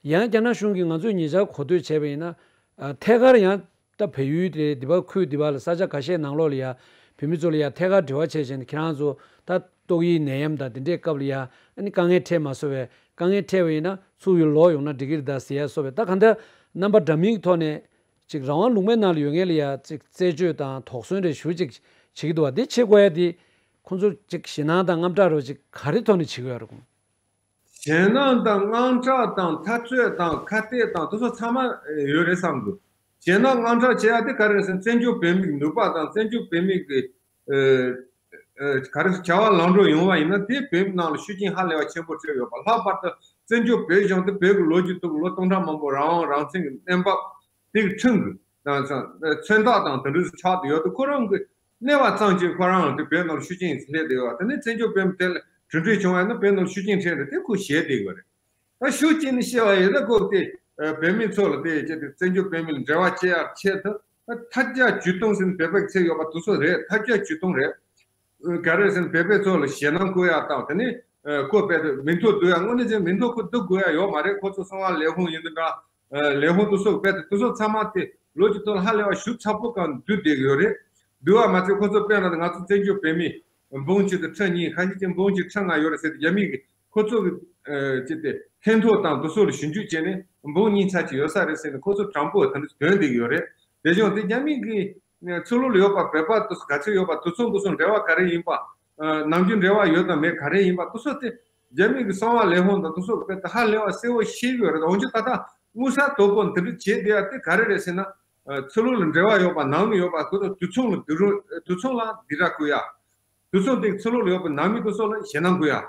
ཡང་རྒྱ་ནག་གཞུང་གིས་ང་ཚོས་ཉེ་ཆར་གོ་ཐོས་བྱས་པ་ཡིན་ན་ཨ་ཐད་ཀར་ཡང་ད་བལ་ཡུལ་དེ་འདི་པ་ཁུལ་འདི་པ་ལ་ས་ཆ་ཁ་ཤས་ནང་ལོགས་ལ་ཡ་བོད་མི་ཚོ་ལ་ཡ་ཐད་ཀར་འབྲེལ་བ་བྱས་བྱས་ནས་ཁྱེད་རང་ཚོ་ད། ཏོག་དབྱིབས་ནད་ཡམས་དང་དེ་འདྲའི་སྐབས་ལ་ཡང་ཨ་ནི་དཀའ་ངལ་འཕྲད་མ་སོང་བས། དཀའ་ངལ་འཕྲད་པ་ཡིན་ན་ཚུར་ཡུལ་ལོག་ཡོང་ན་འགྲིག་གི་རེད་ད་ཟེར་ཡ་སོགས་པའི་ད་གང་ལྟར་རྣམ་པ་འདྲ་མིན་གྱི་ཐོག་ནས་ཅིག་རང་དབང་ལུང་པའི་ནང་ལ་ཡོད་མཁན་ལ་ཡང་ཅིག་རྩད་གཅོད་དང་དོགས་ཟོན་རེ་ཞུ་ཅིག་བྱེད་ཀྱི་འདུག་བ། འདི་བྱེད་དགོས་ཡ་དེ་ཁོང་ཚོར་ཅིག་ཞེད་སྣང་དང་དངངས་སྐྲག་རོ་ཅིག་ག་རེ་ཐོག་ནས་བྱེད་དགོས་ཡ་རེད་གོང། ཞེད་སྣང་དང་དངངས་སྐྲག་དང་འཐབ་རྩོད་དང་ཁ་གཏད་དང་དེ་ཚོ་ཚང་མ་ཡོད་རེད་བསམ་འདུག་ཞེད་སྣང་དངངས་སྐྲག་བྱེད་ཡ་དེ་ག་རེ་རེད་ཟེར་ན་བཙན་བྱོལ་བོད་མིའི་ནུས་པ་དང་བཙན་བྱོལ་བོད་མི་གི་ཨ་ག་རེ་བྱ་བ་ལམ་འགྲོ་ཡོང་བ་ཡིན་ན་དེ་བོད་ནང་ལ་ཤུགས་རྐྱེན་ཧ་ལས་པ་ཆེན་པོ་སྤྲད་ཡོད་པ། ལྷག་པར་དུ་བཙན་བྱོལ་བོད་གཞུང་དེ་བོད་ཀྱི་ལོ་རྒྱུས་ཐོག་ལོ་སྟོང་ཕྲག་མང་པོ་རང་དབང་རང་བཙན་གྱི་གནས་བབ་དེ་གི་ཁྲིམས་ཀྱི་དང་མཚོན་རྟགས་དང་དེ་འདྲ་ཆགས་བསྡད་ཡོད་དུས་ཁོ་རང་གི་གནས་བབ་ཙམ་གྱིས་ཁོ་རང་ལ་དེ་བོད་ནང་ལ་ཤུགས་རྐྱེན་སླེབས་བསྡད་ཡོད་པ། དེ་ནས་བཙན་བྱོལ་བོད་མི་དེ་ལ་གྲུབ་འབྲས་བྱུང་བ་ཡིན་ན་བོད་ནང་ལ་ཤུགས་རྐྱེན་ཐེབས་རེད་དེ་ཁོ་ཞེད་བསྡད་ཡོད་རེད། ད་ཤུགས་རྐྱེན་ནི་བཤད་པ་ཡིན་ན་ཁོ་དེ་བོད་མི་ཚོ་ལ་དེ་བྱས་ཏེ་བཙན་བྱོལ་བོད་མི་ལ་འབྲེལ་བ་བྱེད་ཡག་ཆེད་དུ་ད་ཐབས་བརྒྱ་ཇུས་སྟོང་ཟེར་ནས་བོད་པའི་ཚིག་ཡོད་པ་དེ་ཚོ་རེད། ཐབས་བརྒྱ་ཇུས་སྟོང་རེད། ག་རེ་ཟེར་ན་བོད་པའི་ཚོ་ལ་ཞེད་སྣང་སྐུལ་ཡག་དང་དེ་ནས་ཁོ་རྦད་དེ་མིང་ཐོ་བསྡུ་ཡག་དངོས་གནས་བྱས་མིང་ཐོ་ཁོ་བསྡུ་དགོས་ཡག་ཡོད་མ་རེད། ཁོ་ཚོ་གསང་བ་ལས་ཁུངས་ཡིན་ན་འདྲ་ལས་ཁུངས་དེ་ཚོ་རྦད་དེ་དེ་ཚོ་ཚང་མ་དེ་ལོ་གཅིག་ཐོག་ལ་ཧ་ལས་པ་ཞིབ་ཚགས་པོ་གང་བསྡུ་བསྡད་ཡོད་རེད། བསྡུ་བ་མ་ཚད་ཁོ་ཚོ་དཔེར་ན་ང་ཚོ་བཙན་བྱོལ་བོད་མི་འབུམ་གཅིག་དང་ཁྲི་གཉིས་ཁ་ཤས་ཀྱིས་འབུམ་གཅིག་ཁྲི་ལྔ་ཡོད་རེད་ཟེར་ཏེ་རྒྱ་མི་གིས་ཁོ་ཚོ་གི་ཨ་ཅི་སྟེ་ཕན་ཐོགས་དང་དེ་ཚོ་ལ་ཞིབ་འཇུག་བྱས་ནས་འབུམ་གཉིས་ཚར་གཅིག་ཡོད་ས་རེད་ཟེར་ནས་ཁོ་ཚོ་དྲང་པོ་དེ་འདྲ་སྟོན་བསྡད་ཀྱི་ཡོད་རེད། དེ་བཞིན་དེ་རྒྱ་མི་གི་ཨ་ཕྱི་ལོགས་ལ་ཡོད་པ་བོད་པ་དེ་ཚོ་ག་ཚོད་ཡོད་པ་དེ་ཚོ་དེ་ཚོ་འབྲེལ་བ་ག་རེ་ཡིན་པ། ཨ་ནམ་རྒྱུན་འབྲེལ་བ་ཡོད་དང་མེད་ག་རེ་ཡིན་པ་དེ་ཚོ་དེ་རྒྱ་མི་གི་གསང་བ་ལས་ཁུངས་དང་དེ་ཚོ་དཔེ་ད་ཧ་ལས་པ་གསལ་བོ་ཤེས་ཀྱི་ཡོད་རེད། འོན་ཀྱང་ད་ལྟ་དངུལ་ས་དོད་པོ་འདི་འདྲ་བྱས་བསྡད་ཡ་དེ་ག་རེ་རེད་ཟེར་ན། ཨ་ཕྱི་ལོགས་ལ་འབྲེལ་བ་ཡོད་པ་ནང་ལ་ཡོད་པ་ཁོ་ཚོ་དུད་ཚང་ལ་དུད་རུ་དུད་ཚང་ལ་སྡིགས་ར་བསྐུལ་ཡ། དུད་ཚང་དེ་ཕྱི་ལོགས་ལ་ཡོད་པའི་ནང་མི་དེ་ཚོ་ལ་ཞེད་སྣང་སྐུལ་ཡ།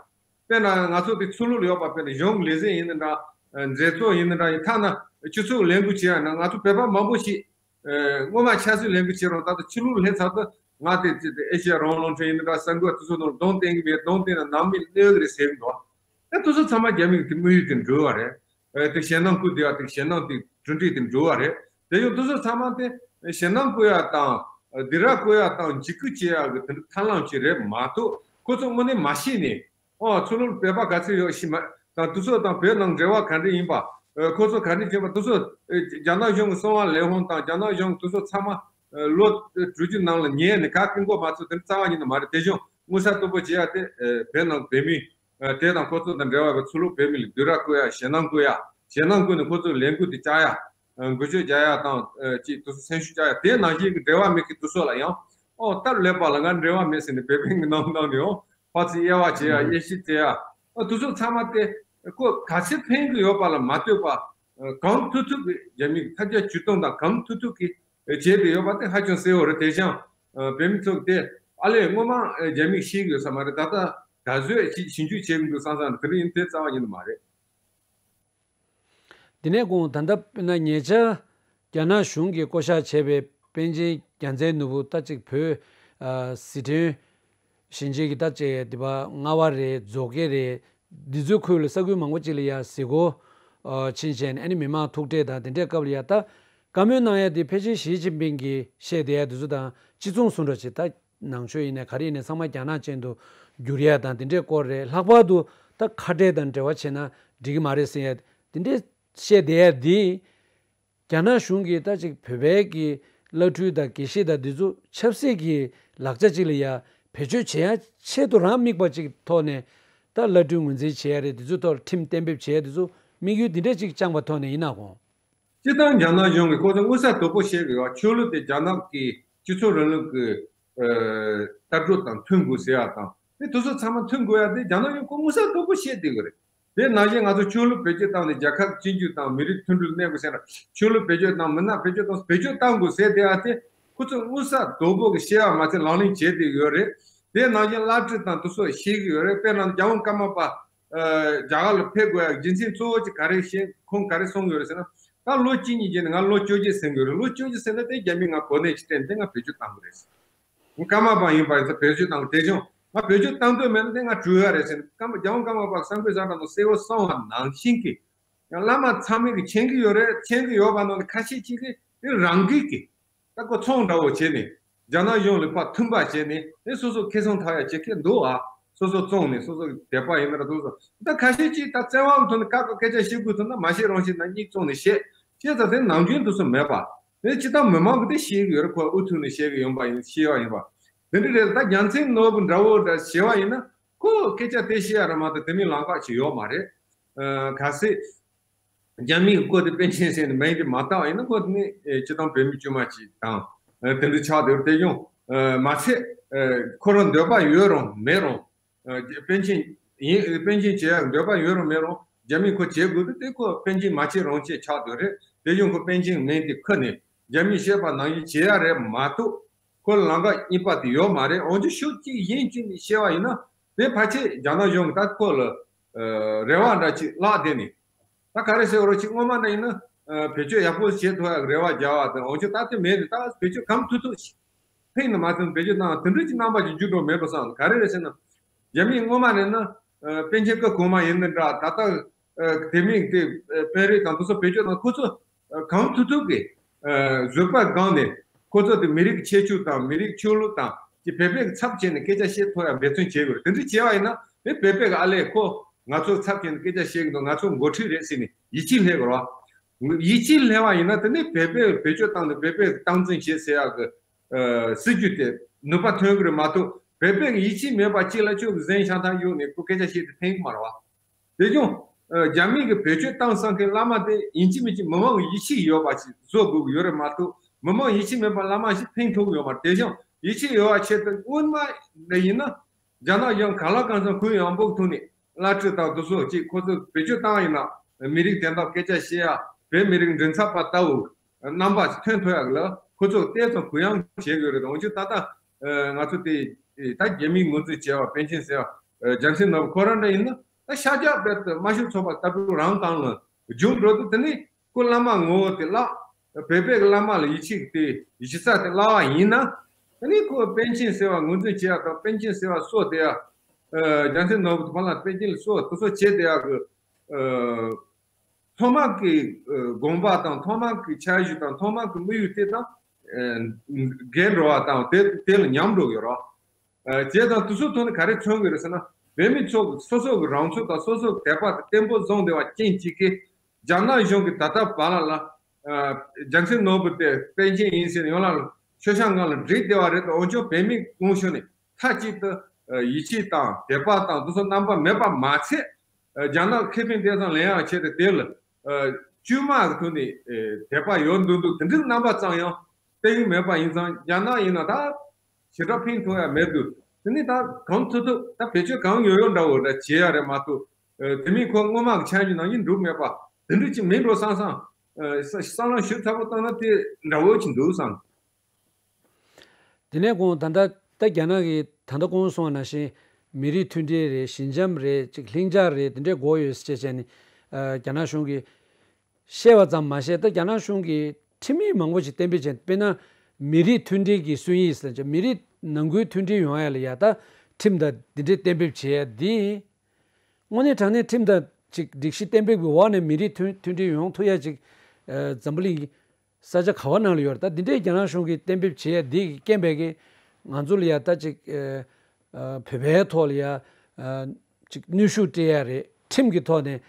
དཔེར་ན་ང་ཚོ་དེ་ཕྱི་ལོགས་ལ་ཡོད་པ་དཔེར་ན་གཞུང་གི་ལས་བྱེད་ཡིན་ན་འདྲ། མཛད་གཙོ་ཡིན་ན་འདྲ་ཡིན་ཐ་ན་སྤྱི་ཚོགས་ལས་འགུལ་བྱེད་ཡ་ན་ང་ཚོ་བོད་པ་མང་པོ་ཞིག་སྔོན་མ་ཆབ་སྲིད་ལས་འགུལ་བྱེད་རུང་ད་ལྟ་ཕྱི་ལོགས་ལ་སླེབས་ཚར་དུས་ང་དེ་དེ་ཨེ་ཤེ་ཡ་རང་དབང་རླུང་འཕྲིན་ཡིན་ན་འདྲ་གསར་འགོད་དེ་ཚོ་ནང་གདོང་བསྟན་གི་མེད། གདོང་བསྟན་ན་ནང་མི་གནོད་གི་རེད་ཟེར་གི་འདུག་ད་དེ་ཚོ་ཚང་མ་རྒྱ་མི་གི་དེ་དམིགས་ཡུལ་དེ་འགྲུབ་པ་རེད། ཨེ་དེ་ཞེད་སྣང་སྐུལ་བསྡད་པ་དེ་ཞེད་སྣང་དེ་གྲུབ་འབྲས་དེ་འགྲུབ་པ་རེད། དེ་ཡང་དེ་ཚོ་ཚང་མ་དེ་ཞེད་སྣང་སྐུལ་ཡ་དང་སྡིགས་ར་བསྐུལ་ཡ་དང་འཇིགས་སྐུལ་བྱེད་ཡ་གི་དེ་འདྲ་ཐབས་ལམ་ཞིག་རེད་མ་གཏོགས་ཁོ་ཚོ་དངོས་གནས་མ་ཤེས་ནས་ཨོ་ཕྱི་ལོགས་བོད་པ་ག་ཚོད་ཡོད་ཤེས་མ་དང་དེ་ཚོ་དང་བོད་ནང་འབྲེལ་བ་ག་འདྲ་ཡིན་པ། ཨེ་ཁོ་ཚོ་ག་འདྲ་བྱེད་པ་དེ་ཚོ་ཨེ་རྒྱ་ནག་གཞུང་གི་གསང་བ་ལས་ཁུངས་དང་རྒྱ་ནག་གཞུང་དེ་ཚོ་ཚང་མ་ཨེ་ལོ་དྲུག་ཅུ་ནང་ལ་ཉལ་ནས་ག་གི་མགོ་མ་ཚོས་དེ་འདྲ་རྩ་བ་ཉིད་ནས་མ་རེད། དེ་བཞིན་དངུལ་ས་དོད་པོ་བྱེད་ཡ་དེ་ཨེ་བོད་ནང་བོད་མི། ཨ་དེ་དང་ཁོ་ཚོ་དང་འབྲེལ་བ་ཡོད་པའི་ཕྱི་ལོགས་བོད་མི་ལ་སྡིགས་ར་བསྐུལ་ཡ། ཞེད་སྣང་བསྐུལ་ཡ། ཞེད་སྣང་བསྐུལ་ནས་ཁོ་ཚོའི་ལས་འགུལ་དེ་བཅག་ཡ། ཨ་འགུལ་སྐྱོད་རྒྱག་ཡ་དང་ཨ་ཅིག་དེ་ཚོ་སེམས་ཤུགས་བཅག་ཡ། དེ་ནང་བཞིན་གྱི་འབྲེལ་བ་མེད་མཁན་དེ་ཚོ་ལ་ཡང་ཨོ་སྟབས་ལེགས་པ་ལ་ང་འབྲེལ་བ་མེད་ཟེར་ནས་བོད་པའི་གི་ནང་ནང་ནས་ཨོ་ཕར་ཚུར་དབྱེ་བ་བྱེད་ཡ། དབྱེ་ཞིབ་བྱེད་ཡ། ཨ་དེ་ཚོ་ཚང་མ་དེ་ཁོ་ག་ཚོད་ཕན་གི་ཡོད་པ་ལ་མ་ལྟོས་པ། ཨ་གང་ཐུབ་ཐུབ་ཀྱི་རྒྱ་མིའི་ཐབས་བརྒྱ་ཇུས་སྟོང་དང་གང་ཐུབ་ཐུབ་ཀྱི་བྱས་ཏེ་ཡོད་པ་དེ་ཧ་ཅང་གསལ་བོ་རེད། དེ་བཞིན་ཨ་བོད་མི་ཚོ་དེ་ཨ་ལས་སྔོན་མ་ཨ་རྒྱ་མིས་ཤེས་ཀྱི་ཡོད་ས་མ་རེད། ད་ལྟ་ད་གཟོད་ཞིབ་ཞིབ་འཇུག་བྱེད་ཀྱི་འདུག་བསམ་བསམ་དེ་རིང་དེ་རྩ་བ་ཉིད་ནས་མ་རེད། དེ་ནས་དགོངས་ད་ལྟ་དཔེར་ན་ཉེ་ཆར་རྒྱ་ནག་གཞུང་གིས་བསྐོ་བཞག་བྱས་པའི་པཎ་ཆེན་རྒྱལ་མཚན་ནོར་བུ་ད་ཅིག་བོད་ཨ་ཟི་ཁྲོན་ཞིང་ཆེན་གྱི་ད་ཅིག་འདི་པ་རྔ་བ་རེད། མཛོད་དགེ་རེད། འདི་ཚོའི་ཁུལ་ལ་ས་ཁུལ་མང་པོ་ཅིག་ལ་ཡ་གཟིགས་སྐོར་ཨ་ཕྱིན་བྱས་ནས་ཨ་ནི་མི་མང་ཐུག་འཕྲད་དང་དེ་འདྲའི་སྐབས་ལ་ཡ་ད་བཀའ་མོལ་གནང་ཡ་དེ་ཕལ་ཆེར་ཞི་ཅིན་ཕིང་གིས་བཤད་བསྡད་ཡ་འདི་ཚོ་དང་གཅིག་མཚུངས་སུ་འདྲ་ཅིག་ད། ནང་ཆོས་ཡིན་ནའི་ག་རེ་ཡིན་ནའི་ཚང་མ་རྒྱ་ནག་ཅན་དུ་བསྒྱུར་ཡ་དང་དེ་འདྲའི་སྐོར་རེད། ལྷག་པར་དུ་ད་ཁ་བྲལ་དང་འབྲེལ་བ་བྱས་ན་འགྲིག་གི་མ་རེད་ཟེར་ཡ་དེ་འདྲའི་བཤད་བསྡད་ཡ་འདི། རྒྱ་ནག་གཞུང་གིས་ད་ཅིག་བོད་པའི་གི་བླ་སྤྲུལ་དང་དགེ་བཤེས་དང་འདི་ཚོ་ཆབ་སྲིད་ཀྱི་ལག་ཆ་ཅིག་ལ་ཡ་བེད་སྤྱོད་བྱེད་ཡ་ཆེད་དུ་རང་དམིགས་པ་ཅིག་ཐོག་ནས་ད་བླ་སྤྲུལ་ངོས་འཛིན་བྱེད་ཡ་རེད། འདི་ཚོ་ཐོག་ལ་ཁྲིམས་གཏན་འབེབས་བྱེད་ཡ་འདི་ཚོ་དམིགས་ཡུལ་འདི་འདྲ་ཅིག་བཅངས་པ་ཐོག་ནས་ཡིན་ན་གོ། སྤྱིར་བཏང་རྒྱ་ནག་གཞུང་གིས་ཁོ་ཚོ་མངོན་གསལ་དོད་པོ་བཤད་གི་ཡོད། ཆོས་ལུགས་དེ་རྒྱ་ནག་གི་སྤྱི་ཚོགས་རིང་ལུགས་ཀྱི་ཨ་ལྟ་གྲུབ་དང་མཐུན་དགོས་ཟེར་ཡ་དང་དེ་དེ་ཚོ་ཚང་མ་མཐུན་དགོས་ཡ་དེ་རྒྱ་ནག་གཞུང་ཁོ་མངོན་གསལ་དོད་པོ་བཤད་བསྡད་གི་རེད། དེ་ནང་བཞིན་ང་ཚོ་ཆོས་ལུགས་བེད་སྤྱོད་བཏང་ནས་རྒྱལ་ཁབ་གཅིག་གྱུར་དང་མི་རིགས་མཐུན་སྒྲིལ་གནས་དགོས་ཟེར་ན། ཆོས་ལུགས་བེད་སྤྱོད་བཏང་། མི་སྣ་བེད་སྤྱོད་བཏང་། བེད་སྤྱོད་བཏང་དགོས་ཟེར་དེ་ཨ་དེ་ཁོ་ཚོས་མངོན་གསལ་དོད་པོ་གི་བཤད་པ་མ་ཚད་ལག་ལེན་བྱས་བསྡད་ཡོད་རེད། དེ་ནང་བཞིན་བླ་སྤྲུལ་དང་དེ་ཚོ་བཤད་གི་ཡོད་རེད། དཔེར་ན་རྒྱལ་དབང་ཀརྨ་པ་ཨ་རྒྱ་གར་ལ་ཕེབས་དགོས་ཡ་རྒྱུ་མཚན་གཙོ་བོ་ཅིག་ག་རེ་བཤད། ཁོང་ག་རེ་གསུངས་ཡོད་རེད་ཟེར་ན། ད་ལོ་གཅིག་གཉིས་རྗེས་ནས་ང་ལོ་བཅོ་བརྒྱད་ཟིན་གི་ཡོད་རེད། ལོ་བཅོ་བརྒྱད་ཟིན་ན་དེ་རྒྱ་མིས་ང་གོ་གནས་ཅིག་སྤྲད་ནས་དེ་ང་བེད་སྤྱོད་བཏང་གི་རེད། ཀརྨ་པ་ཡིན་པ་ཡིན་ཙང་བེད་སྤྱོད་བཏང་། དེ་བྱུང་ང་བེད་སྤྱོད་བཏང་འདོད་མེད་ན་དེ་ང་བྲོས་ཡ་རེད་ཟེར་ནས། ཀརྨ་རྒྱལ་དབང་ཀརྨ་པ་གསང་ཕུད་བཟང་གྲགས་དང་གསལ་བོ་གསུངས་པ་ནང་བཞིན་གྱི་ཡང་བླ་མ་ཚང་མས་གི་མཁྱེན་གི་ཡོད་རེད། མཁྱེན་གི་ཡོད་པ་ནང་ནས་ཁ་ཤས་ཅིག་གིས་དེ་རང་འགུལ་གྱིས་ད་ཁོ་ཚོང་འདྲ་བོ་བྱས་ནས་རྒྱ་ནག་གཞུང་ལ་ཕར་མཐུན་པ་བྱས་ནས་དེ་སོ་སོ་ཁེ་བཟང་ཐོབ་ཡ་བྱེད་མཁན་འདུག་ཨ། སོ་སོ་བཙོང་ནས་སོ་སོ་དད་པ་ཡིན་ན་ར་སོ་སོ་ད་ཁ་ཤས་ཅིག་ད་བཙན་དབང་ཐོག་ནས་ཁ་ཁ་སྐད་ཆ་བཤད་དགོས་ཐུག་ན་མ་བཤད་རང་བཤད་ན་སྙིང་བཙོང་ནས་བཤད་བཤད་ཙང་དེ་ནམ་རྒྱུན་དུ་སུ་མེད་པ། དེ་སྤྱི་བཏང་མི་མང་གི་དེ་ཤེས་ཀྱི་ཡོད་རེད། ཁོ་ཨུ་ཐུག་ནས་བཤད་ཀྱི་ཡོང་པ་ཡིན། ཤེས་པ་ཡིན་པ། དེ་འདྲ་རེད། ད་རྒྱལ་མཚན་ནོར་བུ་འདྲ་བོ་འདྲ་བྱས་པ་ཡིན་ན་ཁོ་སྐད་ཆ་དེ་བཤད་ཡ་ར་མ་གཏོགས་དེ་མིན་ལམ་ཁ་ཅིག་ཡོད་མ་རེད། ཨ་གལ་སྲིད་རྒྱ་མིས་ཁོ་དེ་པཎ་ཆེན་ཟེར་ནས་མིང་དེ་མ་བཏགས་པ་ཡིན་ན་ཁོ་དེ་ནི་ཨེ་སྤྱི་བཏང་བོད་མི་དཀྱུས་མ་ཅིག་དང་ཨ་དེ་འདྲ་ཆགས་བསྡད་པ་དེ་ཡང་ཨ་མ་ཚད་ཨ་ཁོ་རང་འདོད་པ་ཡོད་རུང་མེད་རུང་། ཨ་པཎ་ཆེན་ཡིན། པཎ་ཆེན་བྱེད་ཡག་འདོད་པ་ཡོད་རུང་མེད་རུང་རྒྱ་མིས་ཁོ་བྱེད་དགོས་འདུག་དེ་ཁོ་པཎ་ཆེན་མ་བྱེད་རང་བྱེད་ཆགས་སྡོད་རེད། དེ་བཞིན་ཁོ་པཎ་ཆེན་མིང་དེ་ཁུར་ནས་རྒྱ་མིས་བཤད་པ་ནང་བཞིན་བྱེད་ཡག་རེད་མ་གཏོགས་ཁོ་ལ་ལམ་ཁ་གཉིས་པ་དེ་ཡོད་མ་རེད། འོན་ཀྱང་ཕྱོགས་གཅིག་གཞན་གཅིག་ནས་བཤད་པ་ཡིན་ན་དེ་ཕལ་ཆེར་རྒྱ་ནག་གཞུང་གིས་ད་ཁོ་ལ་ཨ་རེ་བ་འདྲ་ཅིག་བརླག་བསྡད་ནས། ད་ག་རེ་ཟེར་བ་རོ་ཅིག་སྔོན་མ་འདྲ་ཡིན་ན་ཨ་བེད་སྤྱོད་ཡག་པོ་བྱེད་ཐུབ་ཡག་རེ་བ་རྒྱག་པ་དང་། འོན་ཀྱང་ད་དེ་མེད་ནས་ད་བེད་སྤྱོད་གང་ཐུབ་ཐུབ་ཕིང་ནས་མ་ཐོན་བེད་སྤྱོད་བཏང་དེ་འདྲ་ཅིག་རྣམ་པ་ཅིག་འགྱུར་འགྲོ་མེད་འགྲོ་བསམ། ག་རེ་རེད་ཟེར་ན། རྒྱ་མིས་སྔོན་མ་ནས་ན་ཨ་པཎ་ཆེན་སྐུ་གོང་མ་ཡིན་ནི་འདྲ། ད་ལྟ་ཨ་དེ་མིན་དེ་ཨ་པཎ་རི་དང་དེ་ཚོ་བེད་སྤྱོད་དང་ཁོ་ཚོ་ཨ་གང་ཐུབ་ཐུབ་ཀྱིས་ཨ་བཟོད་པ་སྒང་ནས་ཁོ་ཚོ་དེ་མི་རིགས་ཁྱད་ཆོས་དང་མི་རིགས་ཆོས་ལུགས་དང་ཀྱི་བོད་པའི་ཚབ་བྱས་ནས་སྐད་ཆ་བཤད་ཐུབ་ཡག་འབད་བརྩོན་བྱེད་དགོས་རེད། དེ་འདྲ་བྱས་པ་ཡིན་ན་དེ་བོད་པའི་ཨ་ལས་ཁོ་ང་ཚོའི་ཚབ་བྱས་ནས་སྐད་ཆ་བཤད་ཀྱི་འདུག་ང་ཚོ་འགོ་ཁྲིད་རེད་ཟེར་ནས་ཡིད་ཆེས་སླེབས་དགོས་རེད་བ། ཡིད་ཆེས་སླེབས་པ་ཡིན་ན་དེ་ནི་བོད་པས་བེད་སྤྱོད་བཏང་ནས་བོད་པས་སྟངས་འཛིན་བྱེད་ཟེར་ཡག་གི་ཨ་སྲིད་ཇུས་དེ་ནུས་པ་ཐོན་གི་རེད་མ་གཏོགས། བོད་པས་ཡིད་ཆེས་མེད་པ་གཅིག་ལ་ཁྱོད་ཀྱི་གཟན་ཤ་ཐང་གཡུག་ནས་ཁོ་སྐད་ཆ་བཤད་དེ་ཕན་གི་མ་རེད་བ། དེ་ཀྱང་ཨ་རྒྱ་མི་གིས་བེད་སྤྱོད་བཏང་བསམ་མཁན་བླ་མ་དེ་ཡིན་གཅིག་མིན་གཅིག་མི་མང་གི་ཡིད་ཆེས་ཡོད་པ་ཞིག་བཟོ་དགོས་ཀྱི་ཡོད་རེད་མ་གཏོགས། མི་མང་ཡིད་ཆེས་མེད་པ་བླ་མ་ཞིག་ཕན་ཐོགས་ཀྱི་ཡོད་མ་རེད། དེ་ཀྱང་ཡིད་ཆེས་ཡོད་པ་ཆེད་དུ་སྔོན་མ་ནས་ཡིན་ན་རྒྱ་ནག་གཞུང་གང་ལ་གང་འཚམ་གུ་ཡངས་པོ་ཐོག་ནས་བླ་སྤྲུལ་དང་དེ་ཚོ་གཅིག་ཁོ་ཚོ་བེད་སྤྱོད་བཏང་ཡིན་ན་མི་རིགས་དོན་དག་སྐད་ཆ་བཤད་ཡ། བོད་མི་རིགས་མགྲིན་ཚབ་པ་ལྟ་བུ་རྣམ་པ་ཐོན་ཐུབ་ཡག་ལ་ཁོ་ཚོ་ཏོག་ཙམ་གུ་ཡངས་བྱེད་དགོས་རེད། འོན་ཀྱང་ད་ལྟ་ཨ་ང་ཚོ་དེ་ད་རྒྱ་མིས་ངོས་འཛིན་བྱས་པ་པཎ་ཆེན་ཟེར་བ་ཨ་རྒྱལ་མཚན་ནོར་བུ་ཁོ་རང་འདྲ་ཡིན་ན་ད་ཤར་རྒྱག་དཔལ་དུ་དམར་ཤོག་ཚོགས་པ་ལྟ་བུ་རང་སྒང་ལ་རྒྱུགས་འགྲོ་དུས་དེ་ནི་ཁོ་བླ་མ་ངོ་བོ་དེ་བརླག་བོད་པའི་བླ་མ་ལ་ཡིད་ཆེས་དེ་གཞི་རྩ་དེ་བརླག་པ་ཡིན་ན། དེ་ནི་ཁོ་པཎ་ཆེན་ཟེར་བ་ངོས་འཛིན་བྱེད་ཡག་དང་པཎ་ཆེན་ཟེར་བ་གསོལ་བསྡད་ཡག་ཨ་རྒྱལ་མཚན་ནོར་བུ་དེ་བ་ལ་པཎ་ཆེན་ལ་གསོལ་དེ་ཚོ་བྱེད་བསྡད་ཡག་གི་ཨ་ཐོག་མ་གི་ཨ་དགོངས་པ་དང་ཐོག་མ་གི་འཆར་གཞི་དང་ཐོག་མ་གི་དམིགས་ཡུལ་དེ་དང་ཨ་འགལ་འགྲོ་བ་དང་དེ་དེ་ལ་ཉམས་འགྲོ་གི་རོ། ཨ་བྱས་ཙང་དེ་ཚོའི་ཐོག་ནས་ག་རེ་མཚོན་གི་རེད་ཟེར་ན། བོད་མི་ཚོ་གི་སོ་སོ་གི་རང་ཚུགས་དང་སོ་སོ་གི་དད་པ་དེ་བརྟན་པོ་བཟུང་བསྡད་པ་རྐྱེན་གཅིག་གིས་རྒྱ་ནག་གཞུང་གིས་ད་ལྟ་བར་ལ་ལ་ཨ་རྒྱལ་མཚན་ནོར་བུ་དེ་པཎ་ཆེན་ཡིན་ཟེར་ནས་ཡོང་ལ་ལ་མཆོད་བཤམས་སྒང་ལ་བསྒྲིགས་བསྡད་པ་རེད་དོ། འོན་ཀྱང་བོད་མི་གོང་ཞུ་ནས་མཐའ་གཅིག་ཏུ་ཨ་ཡིད་ཆེས་དང་དད་པ་དང་དེ་ཚོ་རྣམ་པ་མེད་པ་མ་ཚད། ཨ་རྒྱ་ནག་ཁེ་ཕན་དེ་ཚང་ལེན་ཡག་ཆེད་དུ་དེ་ལ་ཨ་བཅོས་མ་གི་ཐོག་ནས་ཨ་དད་པ་ཡོད་འདུག་འདུག་དེ་འདྲའི་རྣམ་པ་ཙམ་ཡང་སྟེར་གི་མེད་པ་ཡིན་ཙང་རྒྱ་ནག་ཡིན་ན་ད་ཞེ་དྲག་ཕན་ཐོགས་ཡ་མེད་འདུག་དེ་ནི་ད་གང་ཐུབ་ཐུབ་ད་བེད་སྤྱོད་གང་ཡོད་ཡོད་འདྲ་བོ་འདྲ་བྱེད་ཡ་རེད་མ་གཏོགས། ཨ་དེ་མིན་ཁོ་སྔོན་མ་གི་འཆར་གཞི་ནང་བཞིན་འགྲུབ་མེད་པ་དེ་འདྲ་ཅིག་མིན་འགྲོ་བསམ་བསམ་ཨ་བསམ་བློ་ཞིབ་ཚགས་པོ་བཏང་ན་དེ་འདྲ་བོ་ཅིག་འདུག་བསམ། དེ་ནས་དགོངས་ད་ལྟ་ད་རྒྱ་ནག་གིས་ད་ལྟ་གོང་གསུངས་པ་ནང་བཞིན་མི་རིགས་མཐུན་སྒྲིལ་རེད། ཞི་འཇམ་རེད། ཅིག་ལྷིང་འཇགས་རེད། དེ་འདྲས་དགོས་ཡོད་ཟེར་བྱས་བྱས་ནས་ཨ་རྒྱ་ནག་གཞུང་གིས་བཤད་པ་ཙམ་མ་ཟད་ད་རྒྱ་ནག་གཞུང་གིས་ཁྲིམས་ཡིག་མང་པོ་ཞིག་གཏན་འབེབས་བྱས། དཔེར་ན་མི་རིགས་མཐུན་སྒྲིལ་གྱི་སྲོལ་ཡིག་ཟེར་བྱས་མི་རིགས་ནང་ཁུལ་མཐུན་སྒྲིལ་ཡོང་ཡ་ལ་ཡ་ད་ཁྲིམས་དང་འདི་འདྲས་གཏན་འབེབས་བྱས་ཡ་འདི། དངོས་གནས་དྲང་གནས་ཁྲིམས་དང་ཅིག་སྒྲིག་གཞི་གཏན་འབེབས་ཀྱི་འོག་ནས་མི་རིགས་མཐུན་མཐུན་སྒྲིལ་ཡོང་ཐུབ་ཡ་ཅིག་ཨ་འཛམ་བུ་གླིང་གི་ས་ཆ་ག་བ་ནང་ལ་ཡོད་རེད། ད་འདི་འདྲའི་རྒྱ་ནག་གཞུང་གིས་གཏན་འབེབས་བྱེད་ཡ་འདི་གི་རྐྱེན་པས་ཀྱི་ ང་ཚོ་ལ་ཡ་ད་ཅིག་ཨ་ཨ་བོད་པའི་ཐོག་ལ་ཡ་ཨ་ཅིག་གནོན་ཤུགས་སྤྲད་ཡ་རེད། ཁྲིམས་ཀྱི་ཐོག་ནས་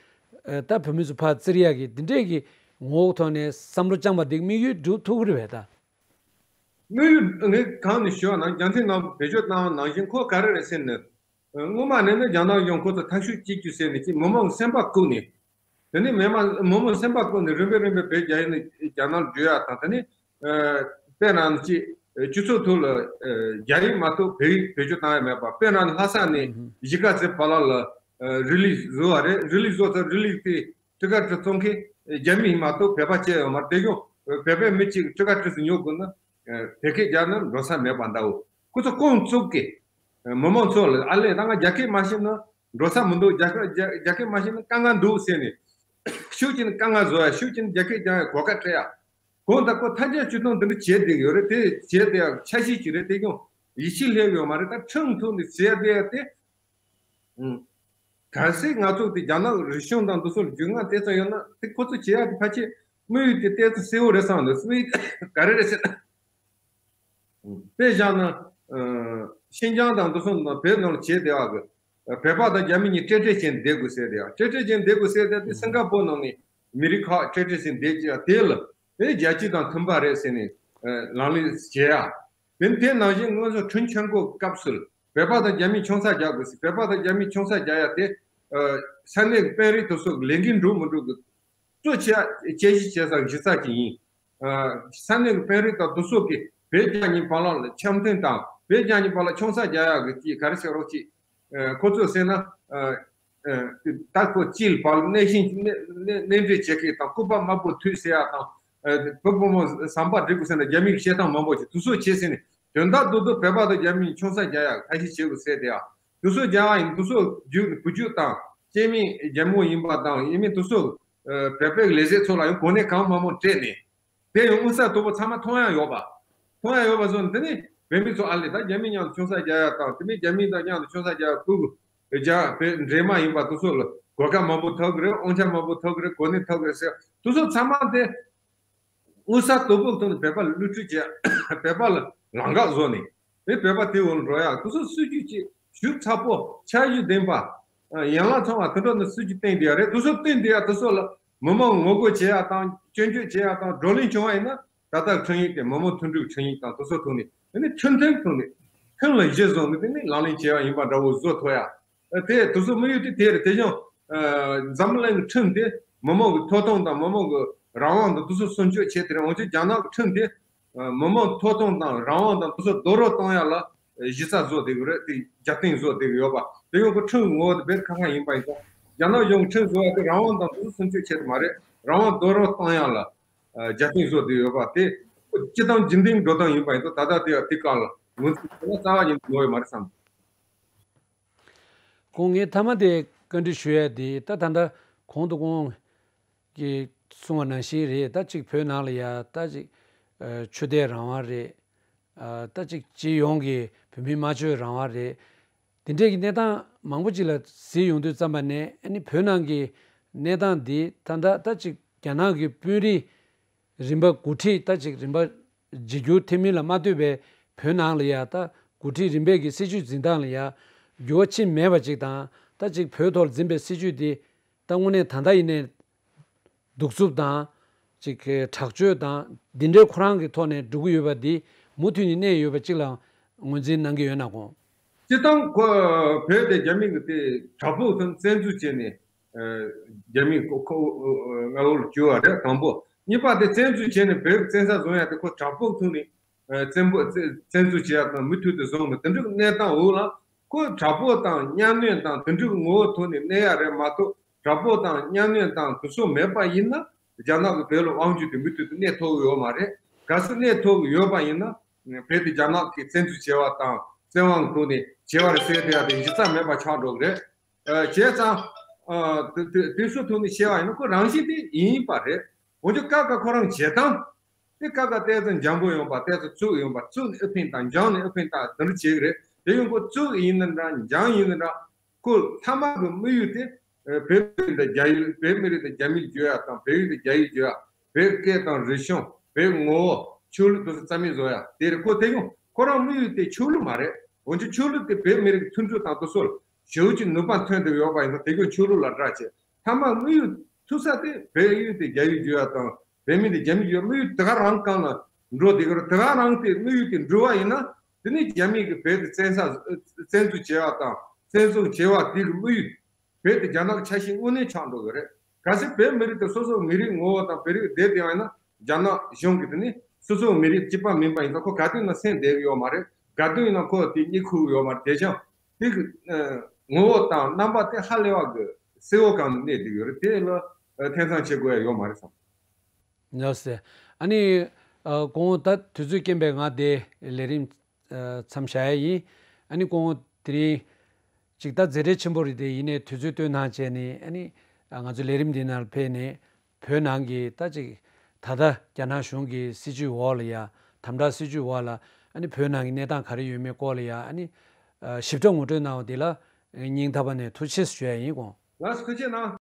ཨ་ད་བོད་མི་ཚོ་ཕར་བཙིར་ཡ་གི་འདི་འདྲས་ཀྱི་ངོ་བོ་ཐོག་ནས་བསམ་བློ་བཅངས་པ་འདི་དམིགས་ཡུལ་འགྲུབ་ཐུབ་ཀྱི་རེད་པས་ད། དམིགས་ཡུལ་ངས་གང་ནས་ཞུ་བ་ན་རྒྱ་མཚན་ནང་བེད་སྤྱོད་བཏང་བ་ནང་བཞིན་ཁོ་ག་རེ་རེད་ཟེར་ན། སྔོན་མ་ནས་ནི་རྒྱ་ནག་གཞུང་ཁོ་ཚོ་ཐག་གཅོད་བྱེད་རྒྱུ་ཟེར་ནས་ཅིག་མི་མང་སེམས་པ་བཀུག་ནས། དེ་ནས་མི་མང་མི་མང་སེམས་པ་བཀུག་ནས་རིམ་པས་རིམ་པས་བོད་རྒྱ་ཡིན་ན་རྒྱ་ནག་བསྒྱུར་ཡ་དང་། དེ་ནས་དཔེར་ན་ཅིག་སྤྱི་ཚོགས་ཐོག་ལ་རྒྱ་ཡིག་མ་གཏོགས་བོད་ཡིག་བེད་སྤྱོད་བཏང་ཡ་མེད་པ། དཔེར་ན་ལྷ་ས་ནས་གཞིས་ཀ་རྩེ་བར་ལ་ལ་རི་ལི་བཟོ་བ་རེད། རི་ལི་བཟོ་ཚར་རི་ལི་དེ་སྤྲི་དཀར་སྤྲི་བཙོང་མཁན་རྒྱ་མི་ཡིན་མ་གཏོགས་བོད་པ་བྱས་ཡོད་མ་རེད། དེ་ཡང་བོད་པའི་མི་གཅིག་སྤྲི་དཀར་སྤྲི་ཟིག་ཉོ་དགོས་ན་བོད་སྐད་རྒྱག་ན་འགྲོ་ས་མེད་པ་འདྲ་བོ། ཁོ་ཚོ་རྐང་བཙུགས་ཀྱི་མི་མང་ཚོ་ལ་ཨ་ལས་ད་ང་རྒྱ་སྐད་མ་ཤེས་ན་འགྲོ་ས་མི་འདུག་རྒྱ་སྐད་རྒྱ་རྒྱ་སྐད་མ་ཤེས་ན་དཀའ་ངལ་འདུག་ཟེར་ནས། ཤུགས་ཀྱིས་དཀའ་ངལ་བཟོ་ཡ། ཤུགས་ཀྱིས་རྒྱ་སྐད་རྒྱག་ཡ་གོ་སྐབས་སྤྲད་ཡ། གང་ལྟར་ཁོ་ཐབས་བརྒྱ་ཇུས་སྟོང་འདི་འདྲ་བྱས་བསྡད་ཡོད་རེད། དེ་བྱས་བསྡད་ཡ་ཆ་ཤས་ཅིག་རེད། དེ་ཀྱང་ཡིད་ཆེས་སླེབས་ཡོད་མ་རེད། ད་ཁྲིམས་ཐོག་ནས་བྱས་བསྡད་ཡ་དེ། ཨང་། གལ་སྲིད་ང་ཚོ་དེ་རྒྱ་ནག་རིག་གཞུང་དང་འདི་ཚོར་རྒྱུས་མངའ་དེ་ཙམ་ཡོད་ན་དེ་ཁོ་ཚོ་བྱེད་ཡ་དེ་ཕལ་ཆེར་དམིགས་ཡུལ་དེ་ཏོག་ཙམ་གསལ་བོ་རེད་བསམ་འདུག་དམིགས་ཡུལ་ག་རེ་རེད་ཟེར་ན། དཔེ་བཞག་ན། ཨ། ཤིན་ཅང་དང་འདི་ཚོ་ནང་བོད་ནང་ལ་བྱེད་བསྡད་པ་གི། བོད་པ་དང་རྒྱ་མི་གཉིས་འཕྲད་འཕྲད་བྱས་བསྡད་དགོས་ཟེར་བསྡད་ཡ། འཕྲད་འཕྲད་བྱས་བསྡད་དགོས་ཟེར་བསྡད་དེ་སིང་ག་པོར་ནང་ནས་མི་རིགས་ཁག་འཕྲད་འཕྲད་བྱས་བསྡད་ཀྱི་ཡ་དེ་ལ་དེ་རྒྱལ་སྤྱི་དང་མཐུན་པ་རེད་ཟེར་ནས་ལམ་ལུགས་བྱེད་ཡ། དེ་དེ་ནང་བཞིན་ང་ཚོ་ཁྲིམས་འཆར་འགོད་སྐབས་སུ་བོད་པ་དང་རྒྱ་མི་ཆང་ས་རྒྱག་དགོས་ཟེར། བོད་པ་དང་རྒྱ་མི་ཆང་ས་རྒྱག་ཡ་དེ་ས་གནས་ཀྱི་དཔོན་རིགས་དེ་ཚོ་ལས་འགན་འགྲུབ་མི་འགྲུབ་ཀྱི་གཙོ་ཆེ་བ་དཔྱད་ཞིབ་བྱེད་ས་གཞི་རྩ་ཅིག་ཡིན། ས་གནས་ཀྱི་དཔོན་རིགས་དང་དེ་ཚོ་གིས་བོད་རྒྱ་གཉིས་བར་ལ་འཆམ་མཐུན་དང་བོད་རྒྱ་གཉིས་བར་ལ་ཆང་ས་རྒྱག་ཡག་གི་ཅིག་ག་རེ་ཟེར་རོགས་ཅིག་ཁོ་ཚོས་ཟེར་ན། ད་ཁོ་ཅིག་བར་ལ་གནས་ཤིང་གནས་གནས་གནས་འདྲེན་བྱེད་མཁན་དང་སྐུད་པ་དམར་པོ་མཐུད་ཟེར་ཡག་དང་། བུ་བུ་མོ་ཟམ་པ་སྒྲིག་དགོས་ཟེར་ན་རྒྱ་མིའི་བཤད་སྟངས་མང་པོ་ཅིག་དེ་ཚོ་བྱས་ཟིན་ནས་དོན་དག་ཏུ་ཏུ་བོད་པ་དང་རྒྱ་མིའི་ཆང་ས་རྒྱག་ཡག་ཐབས་ཤེས་བྱེད་དགོས་ཟེར་དེ་ཡག་དེ་ཚོ་རྒྱག་ཡ་ཡིན། དེ་ཚོ་བརྒྱུད་བུ་བརྒྱུད་དང་སྐྱེ་དམན་རྒྱ་མོ་ཡིན་པ་དང་ཡིན་མིན་དེ་ཚོ་བོད་པའི་ལས་བྱེད་ཚོ་ལ་ཡང་གོ་གནས་གང་མང་མང་སྤྲད་ནས། དེ་ཡང་མངོན་གསལ་དོད་པོ་ཚང་མ་མཐོང་ཡ་ཡོད་པ། མཐོང་ཡ་ཡོད་པ་བཟོ་ནས་དེ་ནས་བོད་མི་ཚོ་ཨ་ལས་ད་རྒྱ་མི་མཉམ་དུ་ཆང་ས་རྒྱག་ཡ་དང་དེ་མིན་རྒྱ་མི་དང་མཉམ་དུ་ཆང་ས་རྒྱག་ཡ་ཁུ་གུ་རྒྱ་བོད་འདྲེས་མ་ཡིན་པ་དེ་ཚོ་ལ་གོ་སྐབས་མང་པོ་ཐོབ་གི་རེད། དབང་ཆ་མང་པོ་ཐོབ་གི་རེད། གོ་གནས་ཐོབ་གི་རེད་ཟེར་དེ་ཚོ་ཚང་མ་དེ། མངོན་གསལ་དོད་པོ་ཐོག་ནས་བོད་པ་ལ་བསླུ་བྲིད་བྱས། བོད་པ་ལ་ལམ་ཁ་བཟོ་ནས་དེ་བོད་པ་དེ་འོག་ལ་འགྲོ་ཡག་དེ་ཚོ་སྲིད་ཇུས་ཅིག་ཞིབ་ཚགས་པོ་འཆར་གཞི་ལྡན་པ། ཡན་ལག་ཚང་བ་དེ་འདྲ་ནས་སྲིད་ཇུས་བཏིང་བསྡད་ཡ་རེད། དེ་ཚོ་བཏིང་བསྡད་ཡ་དེ་ཚོ་ལ་མི་མང་ངོ་རྒོལ་བྱེད་ཡ་དང་སྐྱོན་བརྗོད་བྱེད་ཡ་དང་བགྲོ་གླེང་བྱུང་བ་ཡིན་ན་ད་ལྟ་ཁྲིམས་ཡིག་དེ་མི་མང་མཐུན་སྒྲིལ་ཁྲིམས་ཡིག་དང་དེ་ཚོ་ཐོག་ནས་དེ་ནས་ཁྲིམས་མཐུན་ཐོག་ནས་ཁྲིམས་ལ་གཞི་བཟུང་ནས་དེ་ནས་ལག་ལེན་བྱེད་ཡ་ཡིན་པ་འདྲ་བོ་བཟོ་ཐུབ་ཡ། དེ་དེ་ཚོ་དམིགས་ཡུལ་དེ་དེ་རེད། དེ་བཞིན་འཛམ་གླིང་གི་ཁྲིམས་དེ་མི་མང་གི་ཐོབ་ཐང་དང་མི་མང་གི་རང་དབང་དང་དེ་ཚོ་སྲུང་སྐྱོབ་བྱེད་དེ་རེད། འོན་ཀྱང་རྒྱ་ནག་གི་ཁྲིམས་དེ་མི་མང་ཐོབ་ཐང་དང་རང་དབང་དང་དེ་ཚོ་རྡོག་རོལ་གཏོང་ཡ་ལ་གཞི་རྩ་བཟོ་བསྡད་ཀྱི་རེད། དེ་རྒྱབ་རྟེན་བཟོ་བསྡད་ཀྱི་ཡོད་པ། དེ་ཡང་ཁོ་ཁྲིམས་ངོ་བོ་དེ་རྦད་ཁ་ཁ་ཡིན་པ་ཡིན་ཙང་རྒྱ་ནག་གཞུང་གི་ཁྲིམས་བཟོ་བ་དེ་རང་དབང་དང་དེ་ཚོ་སྲུང་སྐྱོབ་བྱེད་དེ་མ་རེད། རང་དབང་རྡོག་རོལ་གཏོང་ཡ་ལ་རྒྱབ་རྟེན་བཟོ་བསྡད་ཡོད་པ་དེ་ཁོ་སྤྱི་བཏང་རྒྱུན་ལྡན་འགྲོ་སྟངས་ཡིན་པ་ཡིན་ཙང་ད་ལྟ་དེ་དེ་ག་ལ་ངོས་འཛིན་བྱས་ན་རྩ་བ་ཉིད་དུ་ནོར་ཡོད་མ་རེད་བསམ། ཁོང་ངས་མཐའ་མ་དེ་བཀའ་འདྲི་ཞུ་ཡ་དེ་ད་ད་ལྟ་གོང་དུ་ཁོང་གིས་གསུངས་པ་ནང་བཞིན་རེད། ད་ཅིག་བོད་ནང་ལ་ཡ་ད་ཅིག་ཨ་ཆོས་དད་རང་དབང་རེད། ཨ་ད་ཅིག་སྤྱི་ཡོངས་ཀྱི་བོད་མིའི་སྨྲ་བརྗོད་རང་དབང་རེད། དེ་འདྲས་ཀྱི་གནས་སྟངས་མང་པོ་ཅིག་ལ་གཟིགས་ཡོང་དུས་ཙམ་པ་ནས་ཨ་ནི་བོད་ནང་གི་གནས་སྟངས་འདི་ད་ལྟ་ད་ཅིག་རྒྱ་ནག་གི་དཔོན་རིགས་རིམ་པ་འགོ་ཁྲིད་ད་ཅིག་རིམ་པ་བརྗེ་བསྒྱུར་ཐེབས་མིན་ལ་མ་ལྟོས་པའི་བོད་ནང་ལ་ཡ་ད་འགོ་ཁྲིད་རིམ་པས་ཀྱི་སྲིད་བྱུས་འཛིན་སྟངས་ལ་ཡ་འགྱུར་བ་ཕྱིན་མེད་པ་ཅིག་དང་། ད་ཅིག་བོད་ཐོག་ལ་འཛིན་པའི་སྲིད་བྱུས་འདི་ད་དངོས་གནས་ད་ལྟ་ཡིན་ནའི་གདུག་རྩུབ་དང་ཅིག་དྲག་སྤྱོད་དང་འདི་འདྲའི་ཁོ་རང་གི་ཐོག་ནས་འགྲོ་གི་ཡོད་པ་འདི་མུ་མཐུད་ནས་གནས་ཡོད་པ་ཅིག་ལ་ངོས་འཛིན་གནང་གི་ཡོད་ན་དགོངས། སྤྱིར་བཏང་ཁོ་བོད་དེ་རྒྱ་མི་གི་དེ་དྲག་པོ་དང་བཙན་འཛུལ་བྱས་ནས་རྒྱ་མི་ཁོ་ཁོ་མངའ་འོག་ལ་བསྐྱུར་བ་རེད་དང་པོ། གཉིས་པ་དེ་བཙན་འཛུལ་བྱས་ནས་བོད་བཙན་ས་བཟུང་ཡ་དེ་ཁོ་དྲག་པོ་ཐོག་ནས་བཙན་པོ་བཙན་འཛུལ་བྱས་ཡ་དང་མུ་མཐུད་དུ་བཟུང་ནས་དེ་འདྲའི་གནས་སྟངས་འོག་ལ་ཁོ་དྲག་པོ་དང་གཉའ་གནོན་དང་དེ་འདྲའི་ངོ་བོ་ཐོག་ནས་གནས་ཡ་རེད་མ་གཏོགས་དྲག་པོ་དང་གཉའ་གནོན་དང་དེ་ཚོ་མེད་པ་ཡིན་ན་རྒྱ་ནག་གི་བོད་ལ་དབང་སྒྱུར་དེ་མུ་མཐུད་དུ་གནས་ཐུབ་ཀྱི་ཡོད་མ་རེད། གལ་སྲིད་གནས་ཐུབ་ཀྱི་ཡོད་པ་ཡིན་ན། བོད་དེ་རྒྱ་ནག་གིས་བཙན་འཛུལ་བྱས་པ་དང་བཙན་དབང་ཐོག་ནས་བྱས་པ་རེད་ཟེར་དེ་ཡང་དེ་གཞི་རྩ་མེད་པ་ཆགས་འགྲོ་གི་རེད། ཨ་བྱས་ཙང་། ཨ་དེ་དེ་དེ་ཚོའི་ཐོག་ནས་བཤད་པ་ཡིན་ན་ཁོ་རང་བཞིན་དེ་ཡིན་པ་རེད། འོན་ཀྱང་ཀ་ཁ་ཁོ་རང་བྱེད་སྟངས་དེ་ཀ་ཁ་ཏོག་ཙམ་འཇམ་པོ་ཡོང་པ་ཏོག་ཙམ་བཙུགས་ཡོང་པ་བཙུགས་ནས་ཨེ་ཕན་དང་འཇམ་ནས་ཨེ་ཕན་དང་དེ་འདྲ་བྱེད་ཀྱི་རེད། དེ་ཡང་ཁོ་བཙུགས་ཡིན་ན་འདྲ་འཇམ་ཡིན་ན་འདྲ། ཁོ་མཐའ་མ་གི་དམིགས་ཡུལ་དེ། ཨ་བོད་མི་རིགས་དང་རྒྱ་ཡིག་བོད་མི་རིགས་དང་རྒྱ་མིར་བསྒྱུར་ཡ་དང་བོད་ཡིག་དང་རྒྱ་ཡིག་བསྒྱུར་ཡ། བོད་སྐད་དང་རིག་གཞུང་བོད་ངོ་བོ་ཆོས་ལུགས་དེ་ཚོ་རྩ་མེད་བཟོ་ཡ་དེ་རེད། ཁོ་དེ་ཡང་ ཁོ་རང་དམིགས་ཡུལ་དེ་ཆོས་ལུགས་མ་རེད། འོན་ཀྱང་ཆོས་ལུགས་དེ་བོད་མི་རིགས་མཐུན་སྒྲིལ་དང་དེ་ཚོར་ཞེ་པོ་ཅིག་ནུས་པ་ཐོན་བསྡད་ཡོད་པ་ཡིན་ན་དེ་ཀྱང་ཆོས་ལུགས་ལ་སྐྲག་བྱས། མཐའ་མ་དམིགས་ཡུལ་ཐུག་ས་དེ་བོད་ཡུལ་དེ་རྒྱ་ཡུལ་བརྗོད་ཡ་དང་བོད་མི་དེ་རྒྱ་མི་བརྗོད་ཡ། དམིགས་ཡུལ་དེ་ག་རང་སྒང་ལ་འགྲོ་བསྡད་ཀྱི་རེད། དེ་ག་རང་དེ་དམིགས་ཡུལ་དེ་འགྲུབ་པ་ཡིན་ན་དེ་ནི་རྒྱ་མི་གིས་བོད་དེ་བཙན་ས་བཙན་འཛུལ་བྱས་པ་དང་བཙན་བཟུང་བྱས་པ་དེ་གི་དམིགས་ཡུལ། བོད་དེ་རྒྱ་ནག་གི་ཆ་ཤས་དངོས་གནས་ཆགས་འགྲོ་གི་རེད། གལ་སྲིད་བོད་མི་རིགས་དེ་སོ་སོའི་མི་རིགས་ངོ་བོ་དང་བོད་རིགས་བསྡད་བསྡད་པ་ཡིན་ན་རྒྱ་ནག་གཞུང་གིས་དེ་ནི་སོ་སོའི་མི་རིགས་གཅིག་པ་མིན་པ་ཡིན་ཙང་ཁོ་ག་དུས་ན་སེམས་བདེ་གི་ཡོད་མ་རེད། ག་དུས་ཡིན་ན་ཁོ་དེ་གཉིད་ཁུག་གི་ཡོད་མ་རེད། དེ་ཅང་དེ་གི་ངོ་བོ་དང་རྣམ་པ་དེ་ཧ་ལས་པ་གི་གསལ་བོ་གང་ནས་གནས་བསྡད་ཡོད་རེད། དེ་ལ་ཐེ་ཚོམ་བྱེད་དགོས་ཡ་ཡོད་མ་རེད་བསམ། ལགས་སེ། ཨ་ནི། ཨ། གོང་ད་དུས་ཚོད་རྐྱེན་པས་ང་དེ་ལས་རིམ། ཨ། མཚམས་བཞག་ཡ་ཡིན། ཨ་ནི་གོང་དེ་རིང་ཅིག་ད་མཛད་རྗེས་ཆེན་པོ་རེད་དེ། ཡིན་ནའི་དུས་ཚོད་བཏོན་གནང་བྱས་ནས། ཨ་ནི། ཨ། ང་ཚོ་ལས་རིམ་འདི་ནང་ལ་ཕེབས་ནས་བོད་ནང་གི་ད་ཅིག་ད་ལྟ་རྒྱ་ནག་གཞུང་གི་སྲིད་བྱུས་འོག་ལ་ཡ། དམ་དྲག་སྲིད་བྱུས་འོག་ལ་ཨ་ནི་བོད་ནང་གི་གནས་སྟངས་ག་རེ་ཡོད་མེད་སྐོར་ལ་ཡ། ཨ་ནི། ཨ། ཞིབ་ཕྲ་ངོ་སྤྲོད་གནང་བ་འདི་ལ་སྙིང་ཐག་པ་ནས་ཐུགས་རྗེ་ཆེ་ཞུ་ཡ་ཡིན། གོང་། ལགས་སོ། ཐུགས་རྗེ་གནང་།